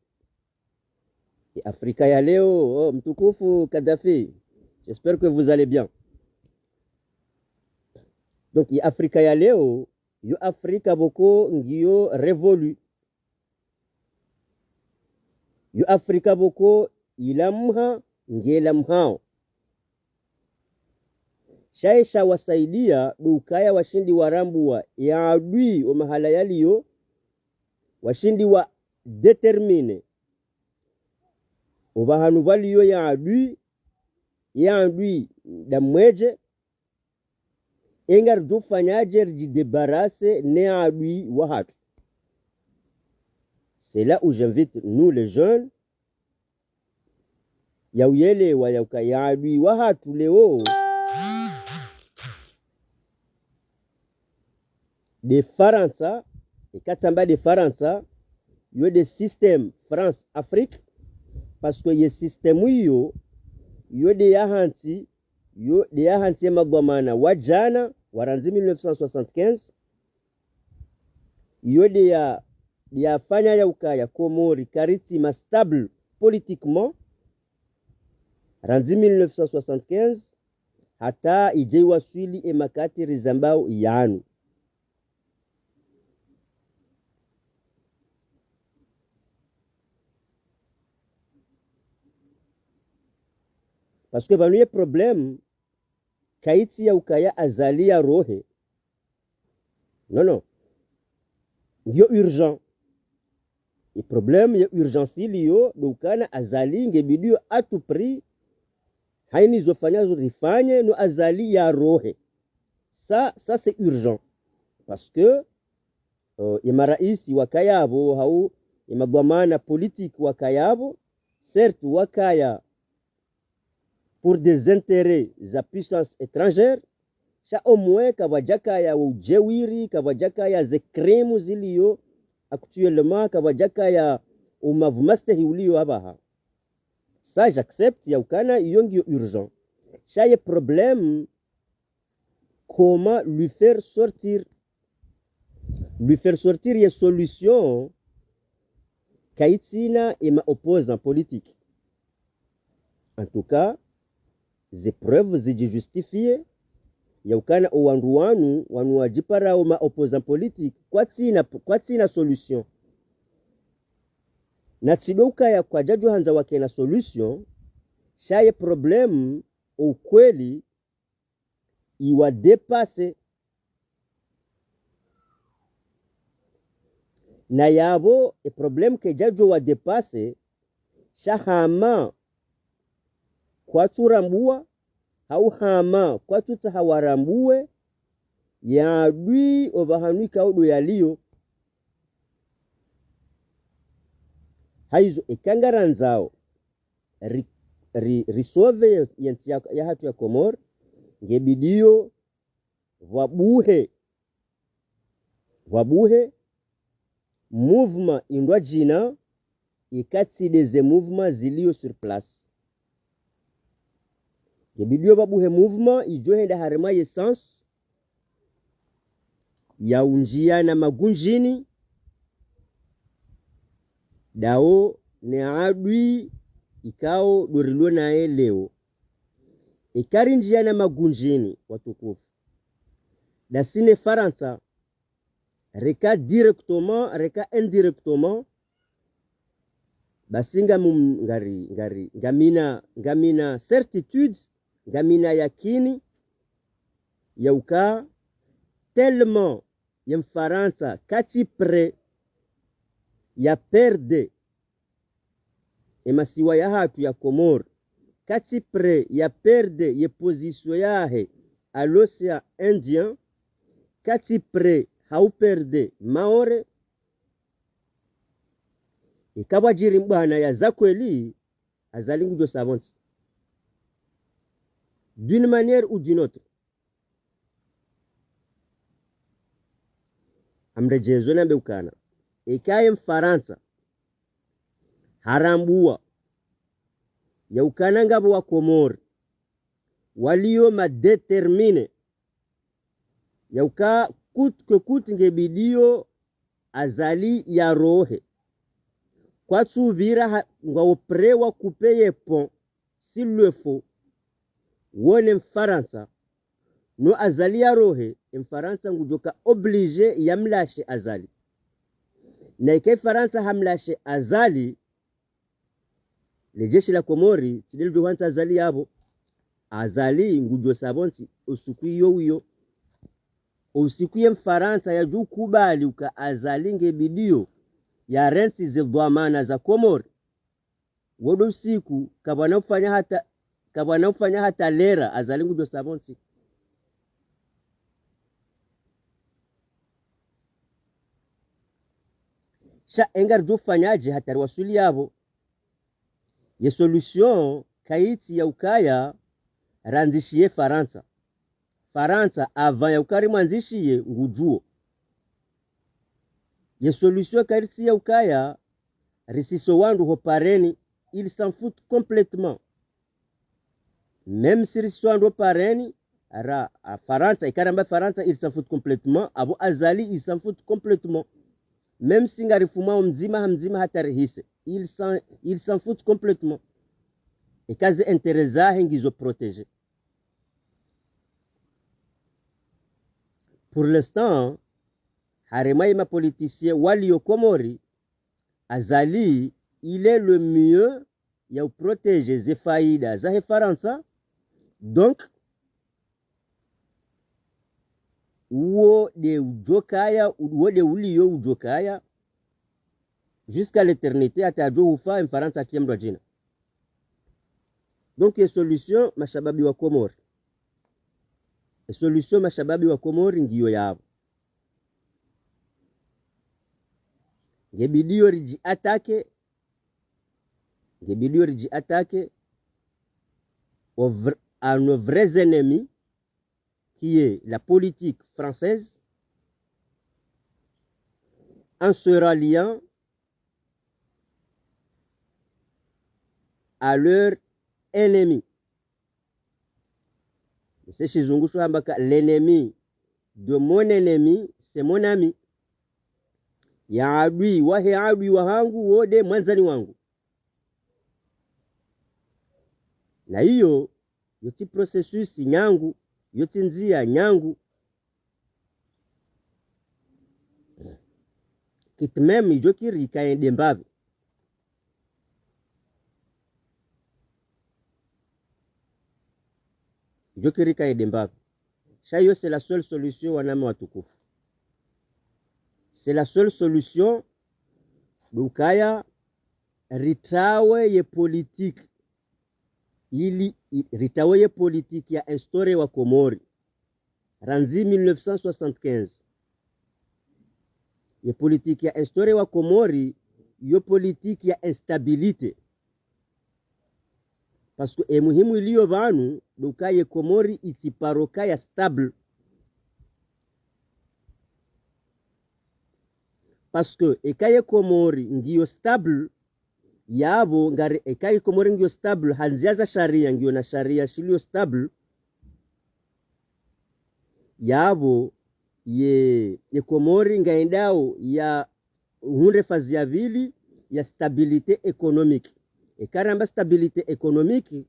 Ye Afrika ya leo, oh, mtukufu Kadhafi, j'espère que vous allez bien. Donc, ye Afrika ya leo, yo Afrika pvoko ngiyo révolue. Yo Afrika pvoko ilamuha, nge lamuhao. Sha ye sha wasaidia ndo ukaya washindi warambuwa ye adui o mahala yaliyo, washindi wa déterminer opvahanu pvaliyo ye adui, ye adui nda mwedje, e ngaridjo fanyaje ridjidébarrasser ne adui wahatru. C'est là où j'invite nous les jeunes, ya uyelewa ya uka ye adui wahatru leo nde Farantsa, eka tsamba nde Farantsa, yo nde système France-Afrique, parce que ye système iyo, yo nde yahantsi, yo nde yahantsi ye madhwamana wa djana, wa randzi mille neuf cent soixante-quinze, yo nde ya, nde yafanya ya ukaya Komori karitsi ma stable politiquement, randzi mille neuf cent soixante-quinze, hata idje iwaswili e makati rizambao yanu. Parce que pvanu ye problème, kayitsi ya ukaya Azali yarohe. Non, non. Ngiyo urgent. Ye problème ye urgence iliyo, ndo ukana Azali nge bidi yo à tout prix, hayina zo fanya zo rifanye, no Azali yarohe. Ça, ça c'est urgent. Parce que, euh, ye maraisi wakaya pvo, hau ye madhwamana politique wakaya pvo, certes wakaya pour des intérêts za puissance étrangère, sha omwe kapvadjakaya wo udjeuri, kapvadjakaya ze crimes ziliyo actuellement, kapvadjakaya o mavu mastehi uliyo apvaha. Ça, j'accepte, ya ukana iyo ngiyo urgent. Sha ye problème, comment lui faire sortir, lui faire sortir ye solution, kayitsina ye ma opposants politiques. En tout cas, ze preuves zidji justifier, ya ukana o wandru wanu, wanu wadjiparao ma opposants politiques, kwatsina, kwatsina solution. Na tsi ndo ukaya kwadjadjo handza wakena solution, sha ye problème, o ukweli, iwa dépasser. Na yapvo, e problème kayidjadjo wa dépasser, sha hama kwatsu rambuwa, hau hama kwatsu tsaha warambuwe, ye adui opvahanu ikao ndo yaliyo. Hayizo eka ngarandzao ri, ri, ri sauver ye, ye ntsi ya, yahatru ya Komori, nge bidi yo pvwabuhe, pvwabuhe mouvement indrwadjina, ikatsi nde ze mouvements ziliyo sur place. Nge bidi yo pvwabuhe mouvement idjo henda harumwa ye sens ya undjiana magundjini, ndawo ne adui ikao ndo rilo naye leo. Eka rindjiana magundjini, watukufu, ndasi ne Farantsa, reka directement, reka indirectement, basi ngamu-, ngari, ngari, ngamina, ngamina certitude, ngamina yakini, ya uka tellement ye Mfarantsa katsi prêt ya perdre e masiwa yahatru ya Komori, katsi prêt ya perdre ye position yahe à l'océan Indien, katsi prêt hau perdre Maore. Eka pvwadjiri mbwana ya za kweli, Azali ngudjo sa pvontsi. D'une manière ou d'une autre. Ngamredjezo nambe ukana, eka ye Mfarantsa harambuwa ya ukana ngapvo Wakomori waliyo ma déterminés ya uka coûte que coûte nge bidi yo Azali yarohe, kwatsu pvira ha, ngwawo prêt wa couper ye pont, s'il le faut, wo ne Mfarantsa, no Azali yarohe, e Mfarantsa ngudjoka obligé yamlashe Azali. Na eka e Farantsa hamlashe Azali, Le jeshi la Komori, tsi de lidjo hwandza Azali yapvo. Azali ngudjo savoir ntsi, o usiku iyo uyo. O usiku ye Mfarantsa yadjo kubali uka Azali nge bidiyo yarantsi ze dhwamana za Komori. Wo do usiku, kapvwana ufanya hata, kapvwana ufanya hata lera, Azali ngudjo savoir ntsi. Sha ngaridjo fanyaje hata riwaswili yapvo? Ye solution kayitsi ya ukaya randzishiye Farantsa. Farantsa, avant ya uka rimwandzishiye, ngudjuo. Ye solution kayitsi ya ukaya risiso wandru ho pareni, il s'en fout complètement. Même si risiso wandru ho pareni, ra, a Farantsa, ika ramba Farantsa, il s'en fout complètement, apvo Azali, il s'en fout complètement. Même si ngarifumao mdzima ha mdzima hata rihise, il s'en, il s'en fout complètement. Eka ze intérêt zahe ngizo protégé. Pour l'instant, harumwa ye ma politiciens waliyo Komori, Azali, il est le mieux ya uprotégé ze faida zahe Farantsa. Donc, uwo de udjokaya, uwo de uliyo udjokaya, jusqu'à l'éternité, hata yadjo hufa, Mfarantsa akia mndru adjina. Donc, ye solution mashababi wa Komori. Ye solution mashababi wa Komori ngiyo yapvo. Nge bidiyo ridji attaquer, nge bidiyo ridji attaquer au vr-, à nos vrais ennemis, qui est la politique française, en se ralliant à leur ennemi. Ese shizungu sho hamba ka l'ennemi de mon ennemi, c'est mon ami. Ya adui wahe adui wahangu, wo de mwandzani wangu. Na iyo, yo tsi processus nyangu, yo tsi ndzia nyangu. Quitte même idjo kiri ika yende mbapvi. Idjo kiri ika yende mbapvi. Sha iyo, c'est la seule solution, wananya watukufu. C'est la seule solution, de ukaya ritawe ye politique. Ili, i-, ritawe ye politique ya instaurer wa Komori. Randzi mille neuf cent soixante-quinze. Ye politique ya instaurer wa Komori, yo politique ya instabilité. Parce que e muhimu iliyo pvanu, de uka ye Komori itsi paro kaya stable. Parce que eka ye Komori ngiyo stable, yapvo ngari, eka ye Komori ngiyo stable, ha ndzia za sharia ngiyo na sharia shiliyo stable, yapvo ye, ye Komori ngayendao ya hundre phase ya pvili ya stabilité économique. Eka ramba stabilité économique,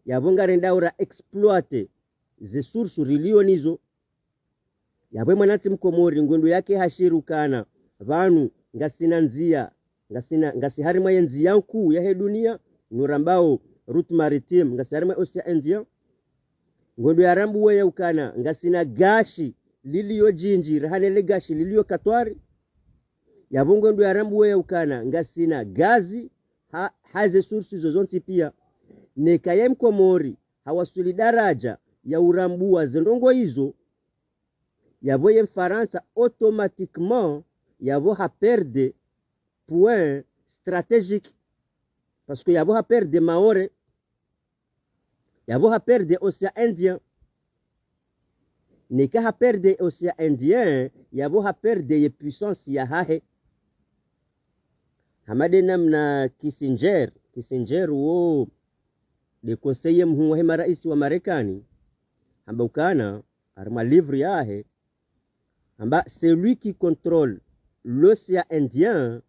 yapvo ngarendao ra exploiter ze sources riliyo nizo. Yapvo mwanantsi Mkomori ngwendo yake hashiri ukana pvanu ngasina ndzia, ngasina, ngasi harimwa ye ndzia nkuu yahe dunia, no rambao route maritime, ngasi harimwa Océan Indien. Ngwendo yarambuwe ya ukana ngasina gashi liliyo djindji, rahana le gashi liliyo Katwari. Yapvo ngwendo yarambuwe ya ukana ngasina gazi, ha, ha ze sources zo zontsi pia. Neka ye Mkomori hawaswili daraja ya urambuwa ze ndrongoo izo, yapvo ye Mfarantsa automatiquement yapvo ha perdre point stratégique. Parce que yapvo ha perdre Maore, yapvo ha perdre Océan Indien. Neka ha perdre Océan Indien, yapvo ha perdre ye puissance yahahe. Hama de namna Kissinger, Kissinger wo de conseiller mhuu wahe maraisi wa Marekani, hamba ukana, harimwa livre yahe, hamba celui qui contrôle l'océan Indien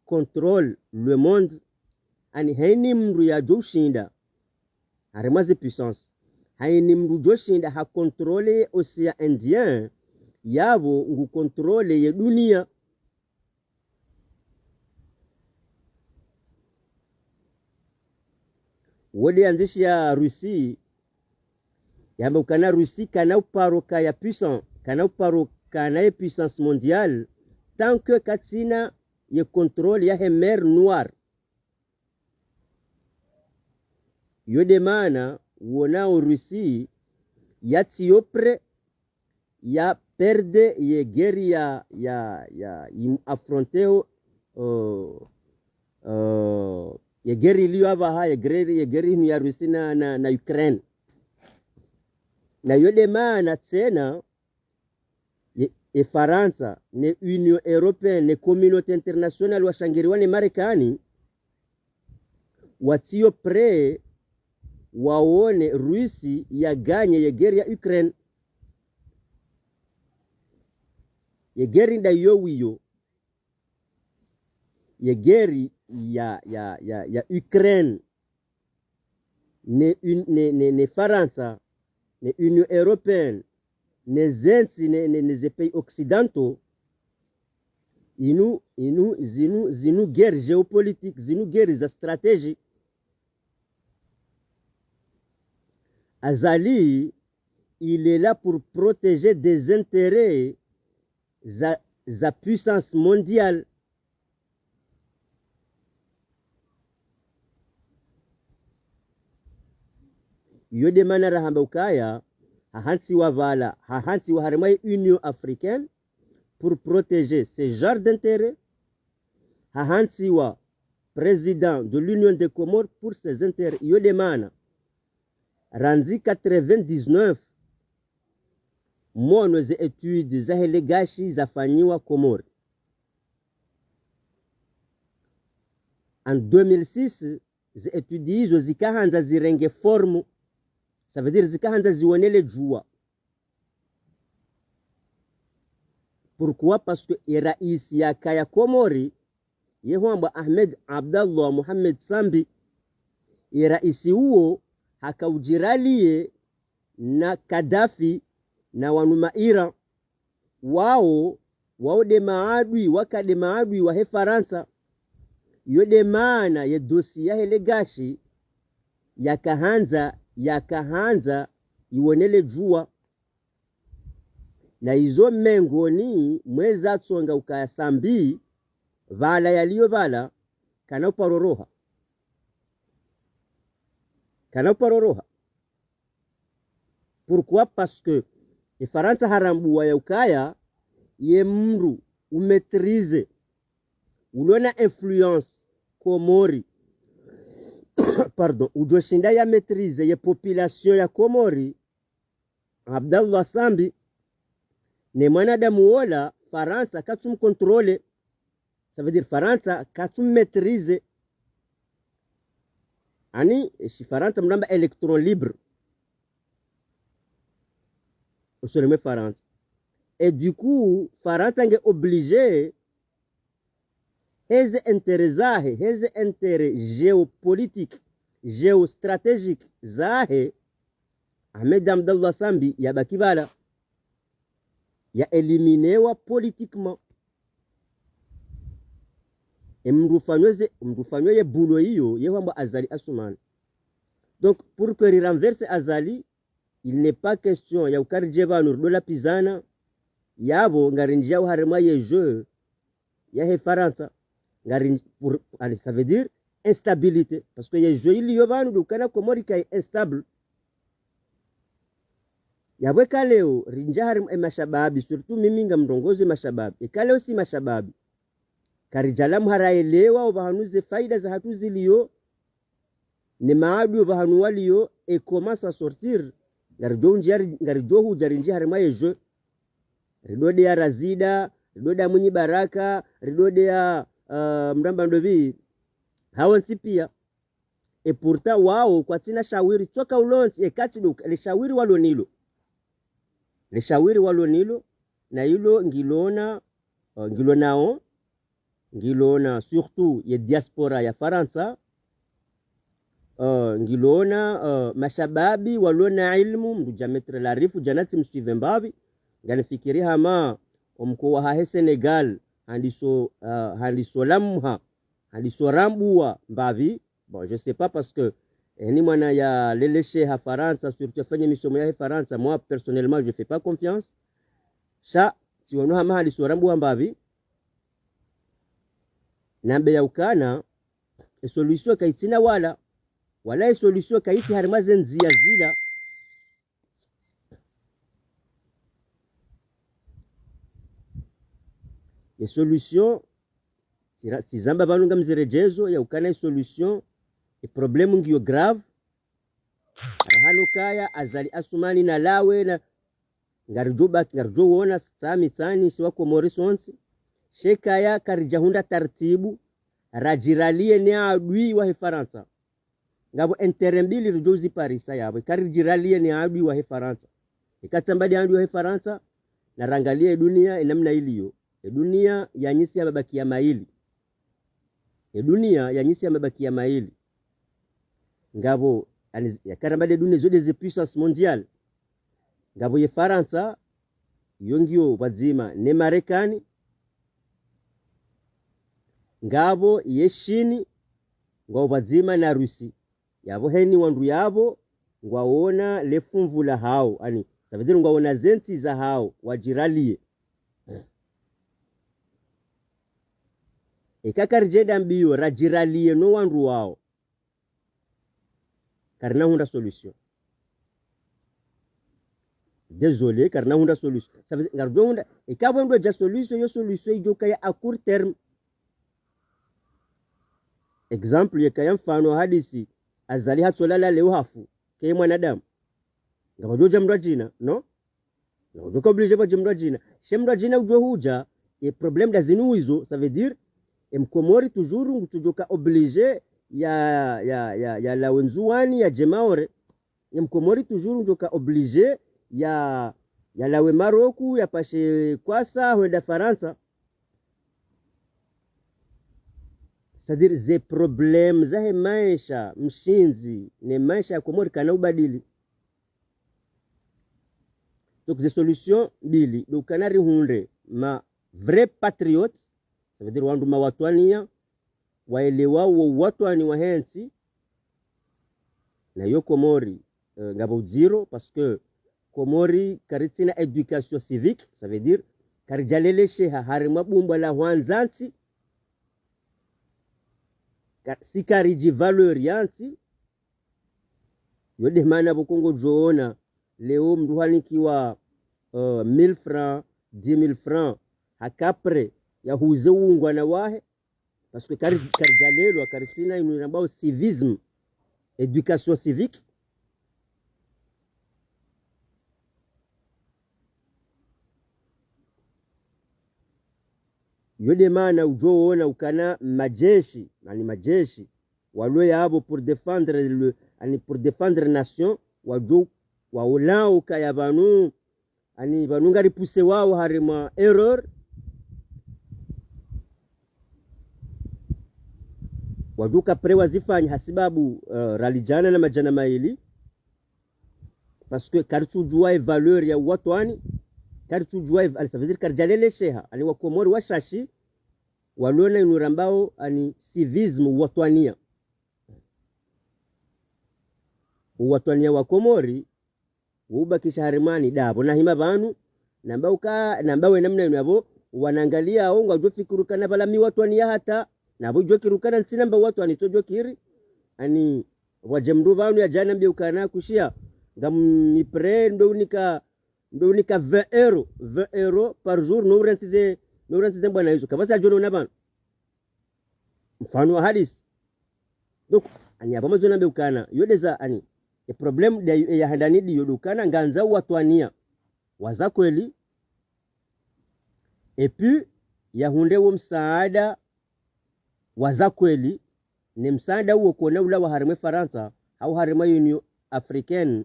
contrôle le monde. Ani haina mndru yadjo ushinda, harimwa ze puissances, haina mndru djo ushinda ha contrôler Océan Indien, yapvo ngu contrôler ye dunia. Wo nde yandzishi ya Russie, yamba ukana Russie kana uparo kaya puissant, kana uparo kana ye puissance mondiale, tant que katsina ye contrôle yahe mer Noire. Yo nde maana wonao Russie yatsiyo prêt ya perdre ye guerre ya, ya, ya, yim affronter, euh, euh, ye guerre iliyo apvaha, ye guerre, ye guerre inu ya Russie na, na, na Ukraine. Na yo nde maana tsena, ye, ye Farantsa, ne Union Européenne, ne communauté internationale washangiriwa ne Marekani, watsiyo prêt wawone Russie ya gagner ye guerre ya Ukraine. Ye guerre nda yo wiyo. Ye guerre ya, ya, ya, ya Ukraine. Ne un-, ne, ne, ne Farantsa, ne Union Européenne, ne zentsi, ne, ne, ne ze pays occidentaux, inu, inu, zinu, zinu guerre géopolitique, zinu guerre za stratégie. Azali, il est là pour protéger des intérêts za, za puissance mondiale. Yo nde maana rahamba ukaya, hahantsiwa pvala, hahantsiwa harimwa ye Union Africaine pour protéger ses genres d'intérêts, hahantsiwa président de l'Union des Comores pour ses intérêts. Yo nde maana, randzi quatre-vingt-dix-neuf, mono ze études zahe le gashi zafanyiwa Komori. En deux mille six, ze études izo zikahandza zirenge forme, ça veut dire zikahandza ziwone le djuwa. Pourquoi? Parce que ye raisi yakaya Komori, ye hwambwa Ahmed Abdallah Mohamed Sambi, ye raisi uwo haka udjiraliye na Kadhafi na wanu ma Iran. Wao, wao nde maadui, waka nde maadui wahe Farantsa. Yo nde maana ye dossier yahe le gashi yakahandza, yakahandza iwone le djuwa. Na izo mengoni mwa eza tsonga ukaya Sambi, pvala yaliyo pvala, kana uparo roha. Kana uparo roha. Pourquoi? Parce que ye Farantsa harambuwa ya ukaya, ye mndru u maîtriser, ulo na influence Komori, pardon, udjoshinda ya maîtriser ye population ya Komori, Abdallah Sambi, ne mwanadamu wola, Farantsa katsu mcontrôler. Ça veut dire Farantsa katsu mmaîtriser. Ani, e shifarantsa mnamba électron libre. Usoni mwe Farantsa. Et du coup, Farantsa nge obligé, heze intérêt zahe, heze intérêt géopolitique, géostratégique zahe, Ahmed Abdallah Sambi yabaki pvala, ya éliminewa politiquement. E mndru ufanywa ze, mndru ufanywa ye bulo iyo, ye hwambwa Azali Assoumani. Donc, pour que ri renverse Azali, il n'est pas question ya ukaya ridje pvanu rido lapvizana, yapvo ngarindjiyao harimwa ye jeu yahe Farantsa, ngari pour, allez, ça veut dire instabilité. Parce que ye jeu iliyo pvanu nde ukana Komori kayi instable. Yapvo eka leo, rindjia harimwa e mashababi, surtout mimi ngamrongozo e mashababi. Eka leo si mashababi, karidjalamuha raelewa opvahanu ze faida zahatru ziliyo, ne maadui opvahanu waliyo, et commence à sortir. Ngaridjo undjia ri-, ngaridjo hudja rindjie harimwa ye jeu. Rido deya Razida, rido deya Mwinyi Baraka, rido deya, euh, mramba ndopvi, hawontsi pia. Et pourtant wao kwatsina shawiri tsoka ulontsi, eka tsi ndo le shawiri walo nalo. Le shawiri walo nalo, na ilo ngilona, euh, ngilonao, ngilona surtout ye diaspora ya Farantsa, euh, ngilona, euh, mashababi walona ilmu, mndru dja Maître Larifou, djana tsi msuive mbapvi, nganifikiri hama omkowa hahe Sénégal, handiso, euh, handiso lamuha, handiso rambuwa mbapvi. Bon, je sais pas parce que Eni mwana yalelesheha Farantsa, surtout yafanye misomo yahe Farantsa, moi, personnellement, je fais pas confiance. Sha, tsiwono hama hadisi warambuwa mbapvi, nambe ya ukana, e solution kayitsina wala, wala e solution kayitsi harimwa ze ndziya zila. E solution, tsira-, tsizamba pvanu ngamziredjezo, ya ukana e solution, e problème ngiyo grave. Rahano kaya, Azali Assoumani nalawe na, ngaridjo baki, ngaridjo wona, tsami tsani, si wa Komori sontsi. She kaya, karidja hundra tartibu, radjiraliye ne adui wahe Farantsa. Ngapvo intérêt mbili ridjo ziparisa yapvo, eka ridjiraliye ne adui wahe Farantsa. Eka tsamba nde adui wahe Farantsa, narangaliye e duniya, e namna iliyo. E duniya yanyisi ya mabaki ya mayili. E duniya yanyisi ya mabaki ya mayili. Ngapvo, ani, yakaramba nde duniya zo nde ze puissance mondiale. Ngapvo ye Farantsa, yo ngiyo pvwadzima ne Marekani. Ngapvo ye Shini, ngwao pvwadzima na Rusi. Yapvo heni wandru yapvo, ngwaona le fumvu lahao. Ani, ça veut dire ngwaona ze ntsi zahao, wadjiraliye. Eka karidjenda mbiyo, radjiraliye no wandru wao. Karina hundra solution. Désolé, karina hundra solution. Ça veut dire, ngaridjo hundra, eka pvwendwa dja solution, yo solution idjo kaya à court terme. Exemple, yeka ya mfano hadisi, Azali hatsolala leo hafu, ke mwanadamu. Ngapvadjo dja mndru adjina, non? Ngapvadjo ka obligé pvadje mndru adjina. She mndru adjina udjo hudja, e problème nda zinu wizo, ça veut dire, e Mkomori toujours ngutsudjo ka obligé ya, ya, ya, yalawe Ndzuwani, yadje Maore. E Mkomori toujours ngudjo ka obligé ya, yalawe Maroku, yapashe kwasa, hwenda Farantsa. C'est-à-dire, ze problème zahe maesha, mshindzi, ne maesha ya Komori kana ubadili. Donc, ze solution mbili, ndo ukana rihundre ma vrais patriotes, ça veut dire wandru mawatwaniya, waelewa wo uwatwani wahe ntsi, na yo Komori, eh, ngapvo udziro, parce que Komori karitsina éducation civique, ça veut dire, karidjalelesheha harimwa bumbwa la hwandza ntsi, ka-, si karidji valeur ya ntsi, yo nde mana pvoko ngodjoona, leo mndru hanikiwa, euh, mille francs, dix mille francs, haka prêt yahuze ungwana wahe, parce que kari-, karidjalelwa, karitsina inu rambao civisme, éducation civique. Yo nde mana udjoona ukana majeshi, ani majeshi, walo yapvo pour défendre le, ani pour défendre nation, wadjo, waonao ukaya pvanu, ani pvanu ngari poussé wao harimwa erreur. Wadjo ka prêt wazifanye hasibabu, eh, rali djana na madjana mayili. Parce que karitsudjuwa e valeur ya uwatwani, karitsudjuwa e, ani ça veut dire karidjalelesheha, ani wakomori washashi, walona inu rambao, ani civisme, uwatwaniya. Uwatwaniya wa Komori, wo ubakisha harimwa ni ndapvo. Na hima pvanu, namba uka, namba we namna inu yapvo, wanangaliyao, ngwadjo fikiri ukana pvala mi watwaniya hata, napvo djo kiri ukana ntsina mba watwani, tso djo kiri, ani, pvwadje mndru pvanu yadje anambiye ukana kushiya, ngami prêt, ndo unika, ndo unika vingt euros, vingt euros par jour, no urantsize, no urantsize mbwana izo. Kapvatsi adjo nona pvanu. Mfano wa hadisi. Donc, ani apvo madzo nambe ukana, yo ndeza ani, e problème de, e ya handani ndiyo ndo ukana, ngandza uwatwaniya waza kweli, et puis, yahundre wo msaada waza kweli, ne msaada uwo kona ulawa harimwa Farantsa, hau harimwa Union Africaine,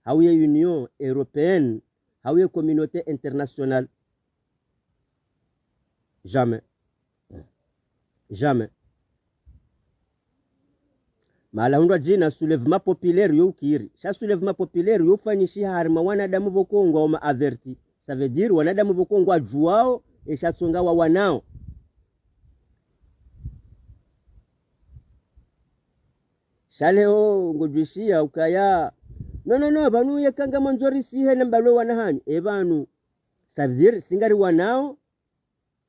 hau ye Union Européenne, hau ye communauté internationale. Jamais. Jamais. Mahala hundrwa djina soulèvement populaire yo ukiri. Sha soulèvement populaire yo ufanyishiha harimwa wanadamu pvoko ngwao ma averti. Ça veut dire wanadamu pvoko ngwadjuwao, e sha tsonga wawanao. Sha leo ngodjwishiya ukaya, non, non, non, pvanu yeka ngamwandzo risihe na mbalwe wana hanyu. E pvanu, ça veut dire, si ngari wanao,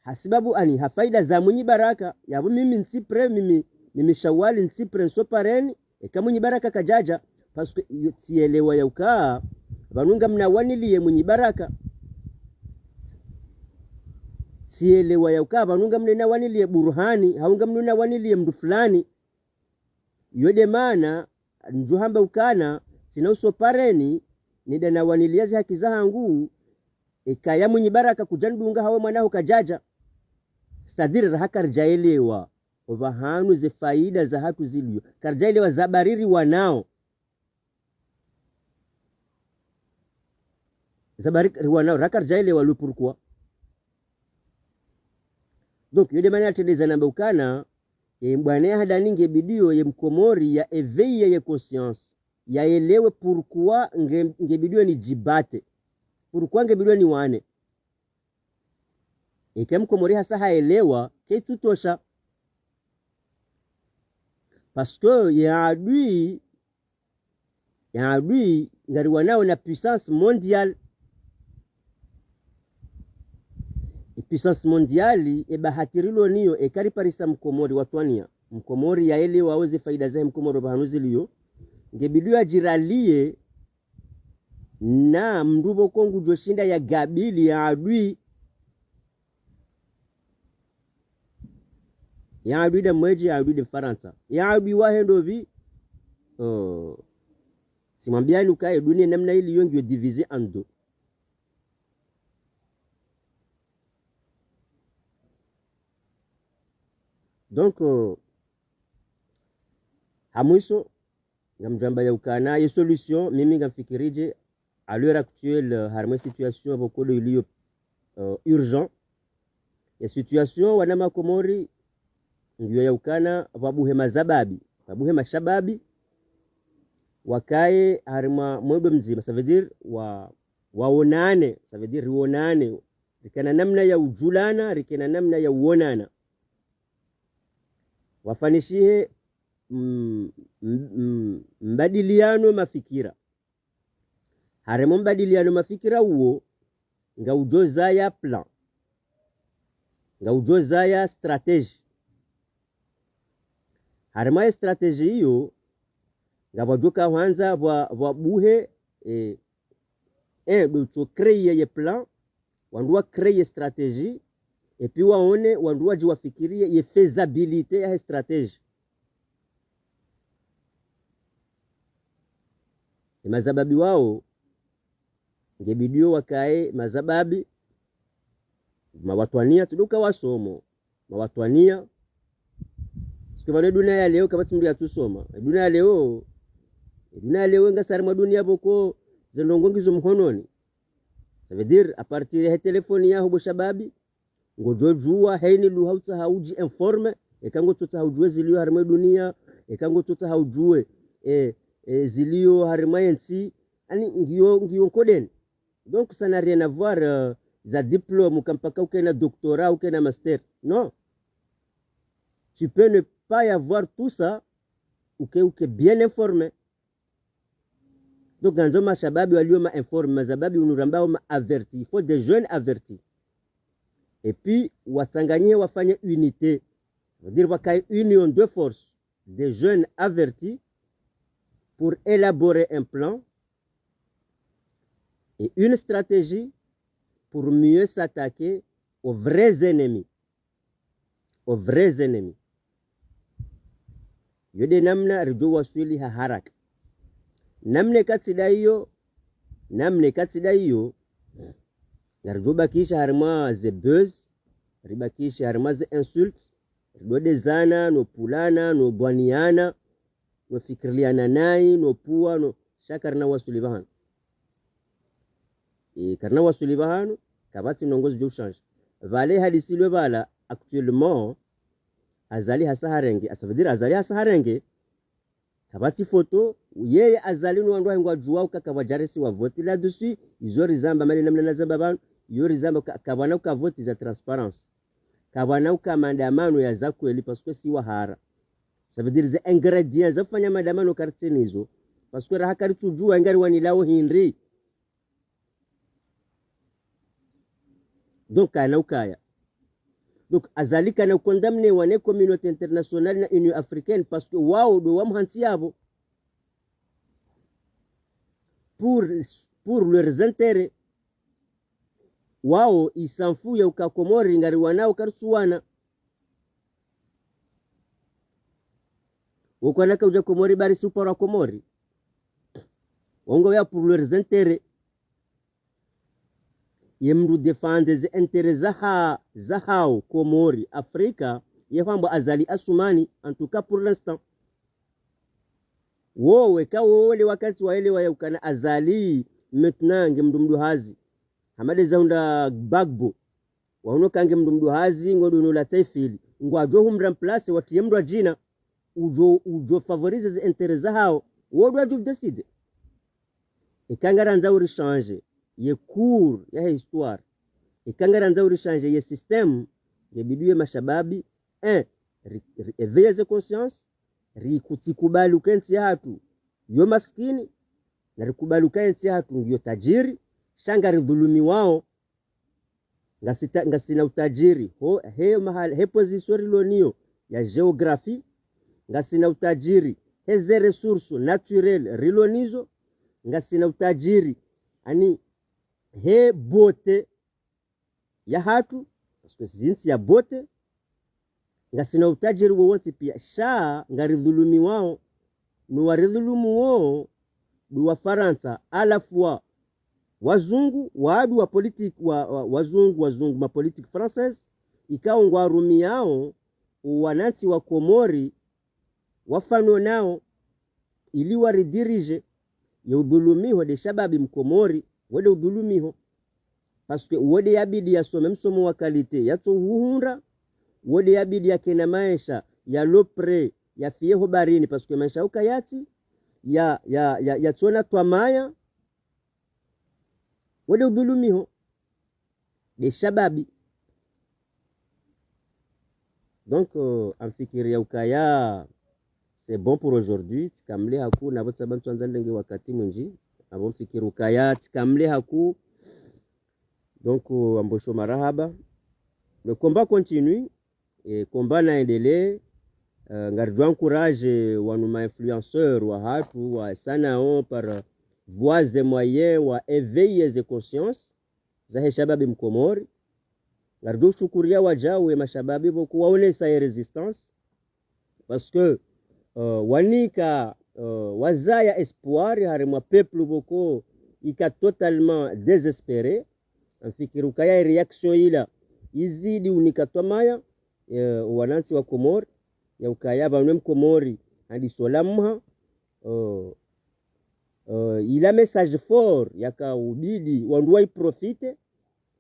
hasibabu ani, ha faida za Mwinyi Baraka, yapvo mimi ntsi prêt, mimi, mimi Shawali ntsi prêt, ntso pareni, eka Mwinyi Baraka kadjadja, parce que iyo tsielewa ya uka, pvanu ngamna waniliye Mwinyi Baraka. Tsielewa ya uka, pvanu ngamna waniliye Burhani, hau ngamna waniliye mndru fulani. Iyo de maana, ndjo hamba ukana, tsina uso pareni, nidja na waniliya ze haki zahangu, ekaya Mwinyi Baraka kudja nidunga hawe mwana ho kadjadja. C'est-à-dire, raha karidjaelewa, opvahanu ze faida zahatru ziliyo. Karidjaelewa za bariri wanao. Za bariri wanao, raha karidjaelewa le pourquoi. Donc, iyo de maana yatrendeza namba ukana, ye mbwana ya handani nge bidiyo ye mkomori ya éveiller ye conscience. Yaelewe pourquoi nge, nge bidiyo nidjibate. Pourquoi nge bidiyo niwane. Eke mkomori hasa haelewa, kaitsutosha. Parce que ye adui, ye adui, ngari wanao na puissance mondiale. E puissance mondiale, e bahati rilo niyo, eka riparisa mkomori watwaniya. Mkomori yaelewa wo ze faida zahe mkomori opvahanu ziliyo. Nge bidiyo yadjiraliye, na mndru pvoko ngudjo shinda ya gabili ye adui. Ye adui de mwedji, ye adui de Farantsa. Ye adui wahe ndopvi, oh, tsimwambiyani uka ye duniya namna iliyo ngiyo divisé en deux. Donc, euh, ha mwiso, ngamdjwamba ya ukana, ye solution, mimi ngamfikiridje, à l'heure actuelle, euh, harimwa ye situation pvoko ndo iliyo, euh, urgent. Ye situation wana Makomori, ngiyo ya ukana, pvabuhe mazababi, pvabuhe mashababi, wakaye harimwa mwendo mdzima, ça veut dire, wa, waonane, ça veut dire, rionane, rikena namna ya udjulana, rikena namna ya uonana. Wafanyishihe, mm, mm, mm, mbadiliyano mafikira. Harimwa mbadiliyano mafikira uwo, ngaudjo zaya plan. Ngaudjo zaya stratégie. Harimwa ye stratégie iyo, ngapvwadjo ka hwandza pvwa, pvwabuhe, eh, eh, ndo utso créer ye plan, wandru wa créer stratégie, et puis waone wandru wadji wafikiriye ye faisabilité yahe stratégie. Ye mazababi wao, nge bidiyo wakaye mazababi, mawatwaniya, tsi ndo uka wasomo, mawatwaniya. Parce que pvanu ye duniya ya leo, kapvatsi mndru yatsusoma. Ye duniya ya leo, ye duniya ya leo ngasi harimwa duniya pvoko ze ndrongoo ngizo mhononi. Ça veut dire, à partir yahe telefoni yaho bo shababi, ngodjo djuwa, heni luha utsaha udji informer, eka ngotsotsaha udjuwe ziliyo harimwa ye duniya, eka ngotsotsaha udjuwe, eh, eh, ziliyo harimwa ye ntsi, ani ngiyo, ngiyo nkodeni. Donc, ça n'a rien à voir, euh, za diplôme, ka mpaka ukena doctorat, ukena master. Non. Tu peux ne pas y avoir tout ça, uke, uke bien informé. Donc, ngandzo mashababi waliyo ma informé, mazababi unu rambao ma avertis. Il faut des jeunes avertis. Et puis, watsanganyihe wafanye unité. C'est-à-dire, wakaye union de force, des jeunes avertis pour élaborer un plan et une stratégie pour mieux s'attaquer aux vrais ennemis. Aux vrais ennemis. Iyo nde namna ridjo waswili ha haraka. Namna eka tsi nda iyo, namna eka tsi nda iyo, ngaridjo bakisha harimwa ze buzz, ribakishe harimwa ze insultes, ridodezana, no pvulana, no bwaniyana, no fikiriliana nayi, no pvuwa, no, sha karina waswili pvahanu. E, karina waswili pvahanu, kapvatsi ndrongoo zidjo ushanja. Pvale hadisi lwe pvala, actuellement, Azali hasa harenge, ça veut dire Azali hasa harenge, kapvatsi photo, yeye Azali no wandru wahe ngwadjuwao uka kapvwadjarisi wa vote là-dessus, izo rizamba mali namna nazamba pvanu, iyo rizamba ka, kapvwana uka vote za transparence. Kapvwana uka maandamano ya za kweli, parce que si wahara. Ça veut dire ze ingrédients za ufanya maandamano karitsina izo. Parce que raha karitsudjuwa ngariwanilao hindri. Donc, kana ukaya. Donc, Azali kana ucondamnewa ne communauté internationale na Union africaine, parce que wao ndo wamhantsiyapvo. Pour, pour leurs intérêts. Wao, ils s'en foutent ya uka Komori ngariwanao karitsuwana. Wo kwana kaudja Komori bari si uparwa Komori. Wo ngwao ya pour leurs intérêts. Ye mndru défendre ze intérêts zaha, zahao, Komori, Afrika, ye hwambwa Azali Assoumani, en tout cas pour l'instant. Wowe, ka wowe le wakati waelewa ya ukana Azali, maintenant, nge mndru mduhazi. Hama nde zahundra Gbagbo. Waono ka nge mndru mduhazi, ngo ndo no la taifili. Ngwadjo humremplacer, watriye mndru wa djina. Udjo, udjo favoriser ze intérêts zahao. Wo ndo wadjo décider. Eka ngarandza uri changer ye cours yahe histoire. Eka ngarandza uri changer ye système, ngebidi ye mashababi, un, ri, ri éveiller ze conscience, ri kutsikubali uka entsi yahatru yo maskini, na rikubali uka entsi yahatru ngiyo tajiri, sha ngaridhulumiwao, ngasi ta, ngasina utajiri, ho, he mahala, he position rilo nayo ya géographie, ngasina utajiri, he ze ressources naturelles rilo nazo, ngasina utajiri, ani, he beauté yahatru, parce que si ntsi ya beauté, ngasina utajiri wowontsi pia, sha ngaridhulumiwao, no waridhulumu wo, ndo Wafarantsa, à la fois wazungu, wandru wa politique, wa, wa, wazungu, wazungu, ma politique française, ikao ngwarumiao, wanantsi wa Komori, wafano nao, ili waridirije, ye udhulumiho nde shababi Mkomori, wo nde udhulumiho. Parce que wo nde yabidi yasome msomo wa qualité, yatso uhundra, wo nde yabidi yakena maesha yalo prêt, yafiye ho barini, parce que maesha uka yatsi, ya, ya, ya, yatsona twamaya, wo nde udhulumiho nde shababi. Donc, euh, ngamfikiri ya ukaya, c'est bon pour aujourd'hui. Tsikamle haku, na pvo tsaba ntsuandza ndenge wakati mwindji. Apvo ngamfikiri ukaya, tsikamle haku. Donc, euh, ngambosho marahaba. Le combat continue. E combat naendelee, euh, ngaridjo encourager wanu ma influenceurs wahatru, wasanao par voies et moyens, wa éveiller ze consciences zahe shababi Mkomori. Ngaridjo shukuriya wadjau we mashababi pvoko waonesa ye résistance. Parce que, euh, wanika, euh, wazaya espoir harimwa peuple pvoko ika totalement désespéré. Ngamfikiri ukaya ye réaction ila izidi unika twamaya, eh, wanantsi wa Komori, ya ukaya pvanu Mkomori handiso lamha, eh, eh, ila message fort yaka ubidi wandru wa iprofite,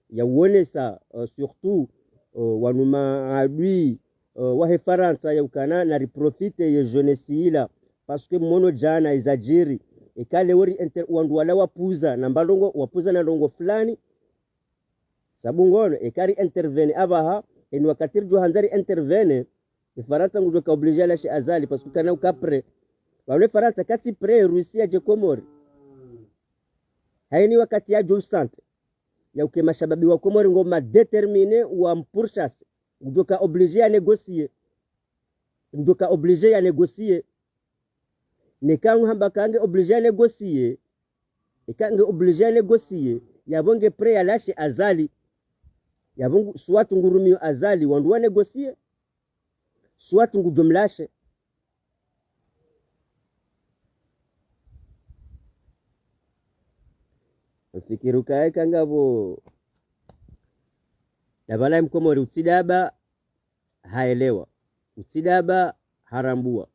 ya uonesa, eh, surtout, eh, wanu maadui, eh, wahe Farantsa ya ukana nari profite ye jeunesse ila, parce que mwono djana izadjiri, eka leo ri inter-, wandru wala wapuza, na mba ndrongo, wapuza na ndrongo fulani, sabu ngono, eka ri intervenir apvaha, eni wakati ridjo handza ri intervenir, e Farantsa ngudjo ka obligé yalashe Azali, parce que kana uka prêt. Pvanu e Farantsa katsi prêt, Russie yadje Komori. Haini wakati yadjo usante. Ya uke mashababi wa Komori ngoma déterminés wa mpourchasser. Ngudjo ka obligé ya négocier. Ngudjo ka obligé ya négocier. Neka ngu hamba ka nge obligé ya négocier. Eka nge obligé ya négocier, yapvo nge prêt yalashe Azali. Yapvo ngu, soit ngurumiyo Azali, wandru wa négocier, soit ngudjo mlashe. Ngamfikiri ukaya eka ngapvo, dapvala Mkomori utsidaba, haelewa. Utsidaba, harambua.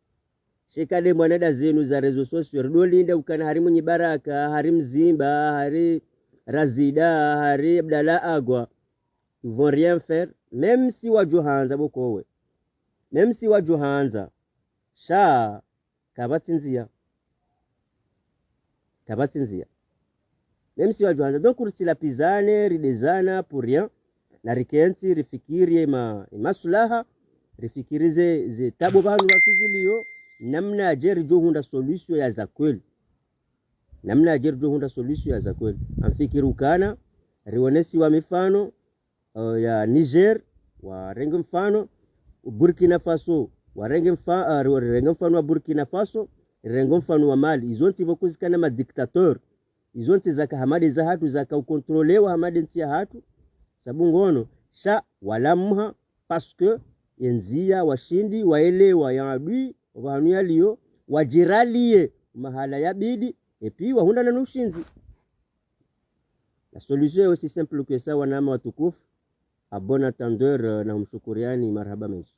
Sha eka nde mwana nda zinu za réseaux sociaux, rido linda ukana hari Mwinyi Baraka, hari Mzimba, hari Razida, hari Abdallah Agwa, ils vont rien faire, même si wadjo handza pvoko we. Même si wadjo handza. Sha, kapvatsi ndzia. Kapvatsi ndzia. Même si wadjo handza. Donc, ritsilapvizane, ridezana, pour rien. Na rikentsi, rifikiri ye ma, ye maswilaha. Rifikiri ze, ze tabu pvanu pvatru zilio, namna yadje ridjo hundra solution ya za kweli. Namna yadje ridjo hundra solution ya za kweli. Ngamfikiri ukana, rionesiwa mifano, eh, ya Niger, warenge mfano, Burkina Faso, warenge mfa-, eh, ri-, rirenge mfano wa Burkina Faso, rirenge mfano wa Mali. Izo ntsi pvoko zikana ma dictateur. Izo ntsi zaka hama nde za hatru, zaka ukontrolewa hama nde ntsi ya hatru. Sabu ngono, sha walamuha, parce que ye ndzia washindi, waelewa ya adui, opvahanu yalio, wadjiraliye mahala yabidi, et puis wahundrana no ushindzi. La solution est aussi simple que ça, wananya watukufu. À bon entendeur, euh, na humshukuriani, marahaba mendji.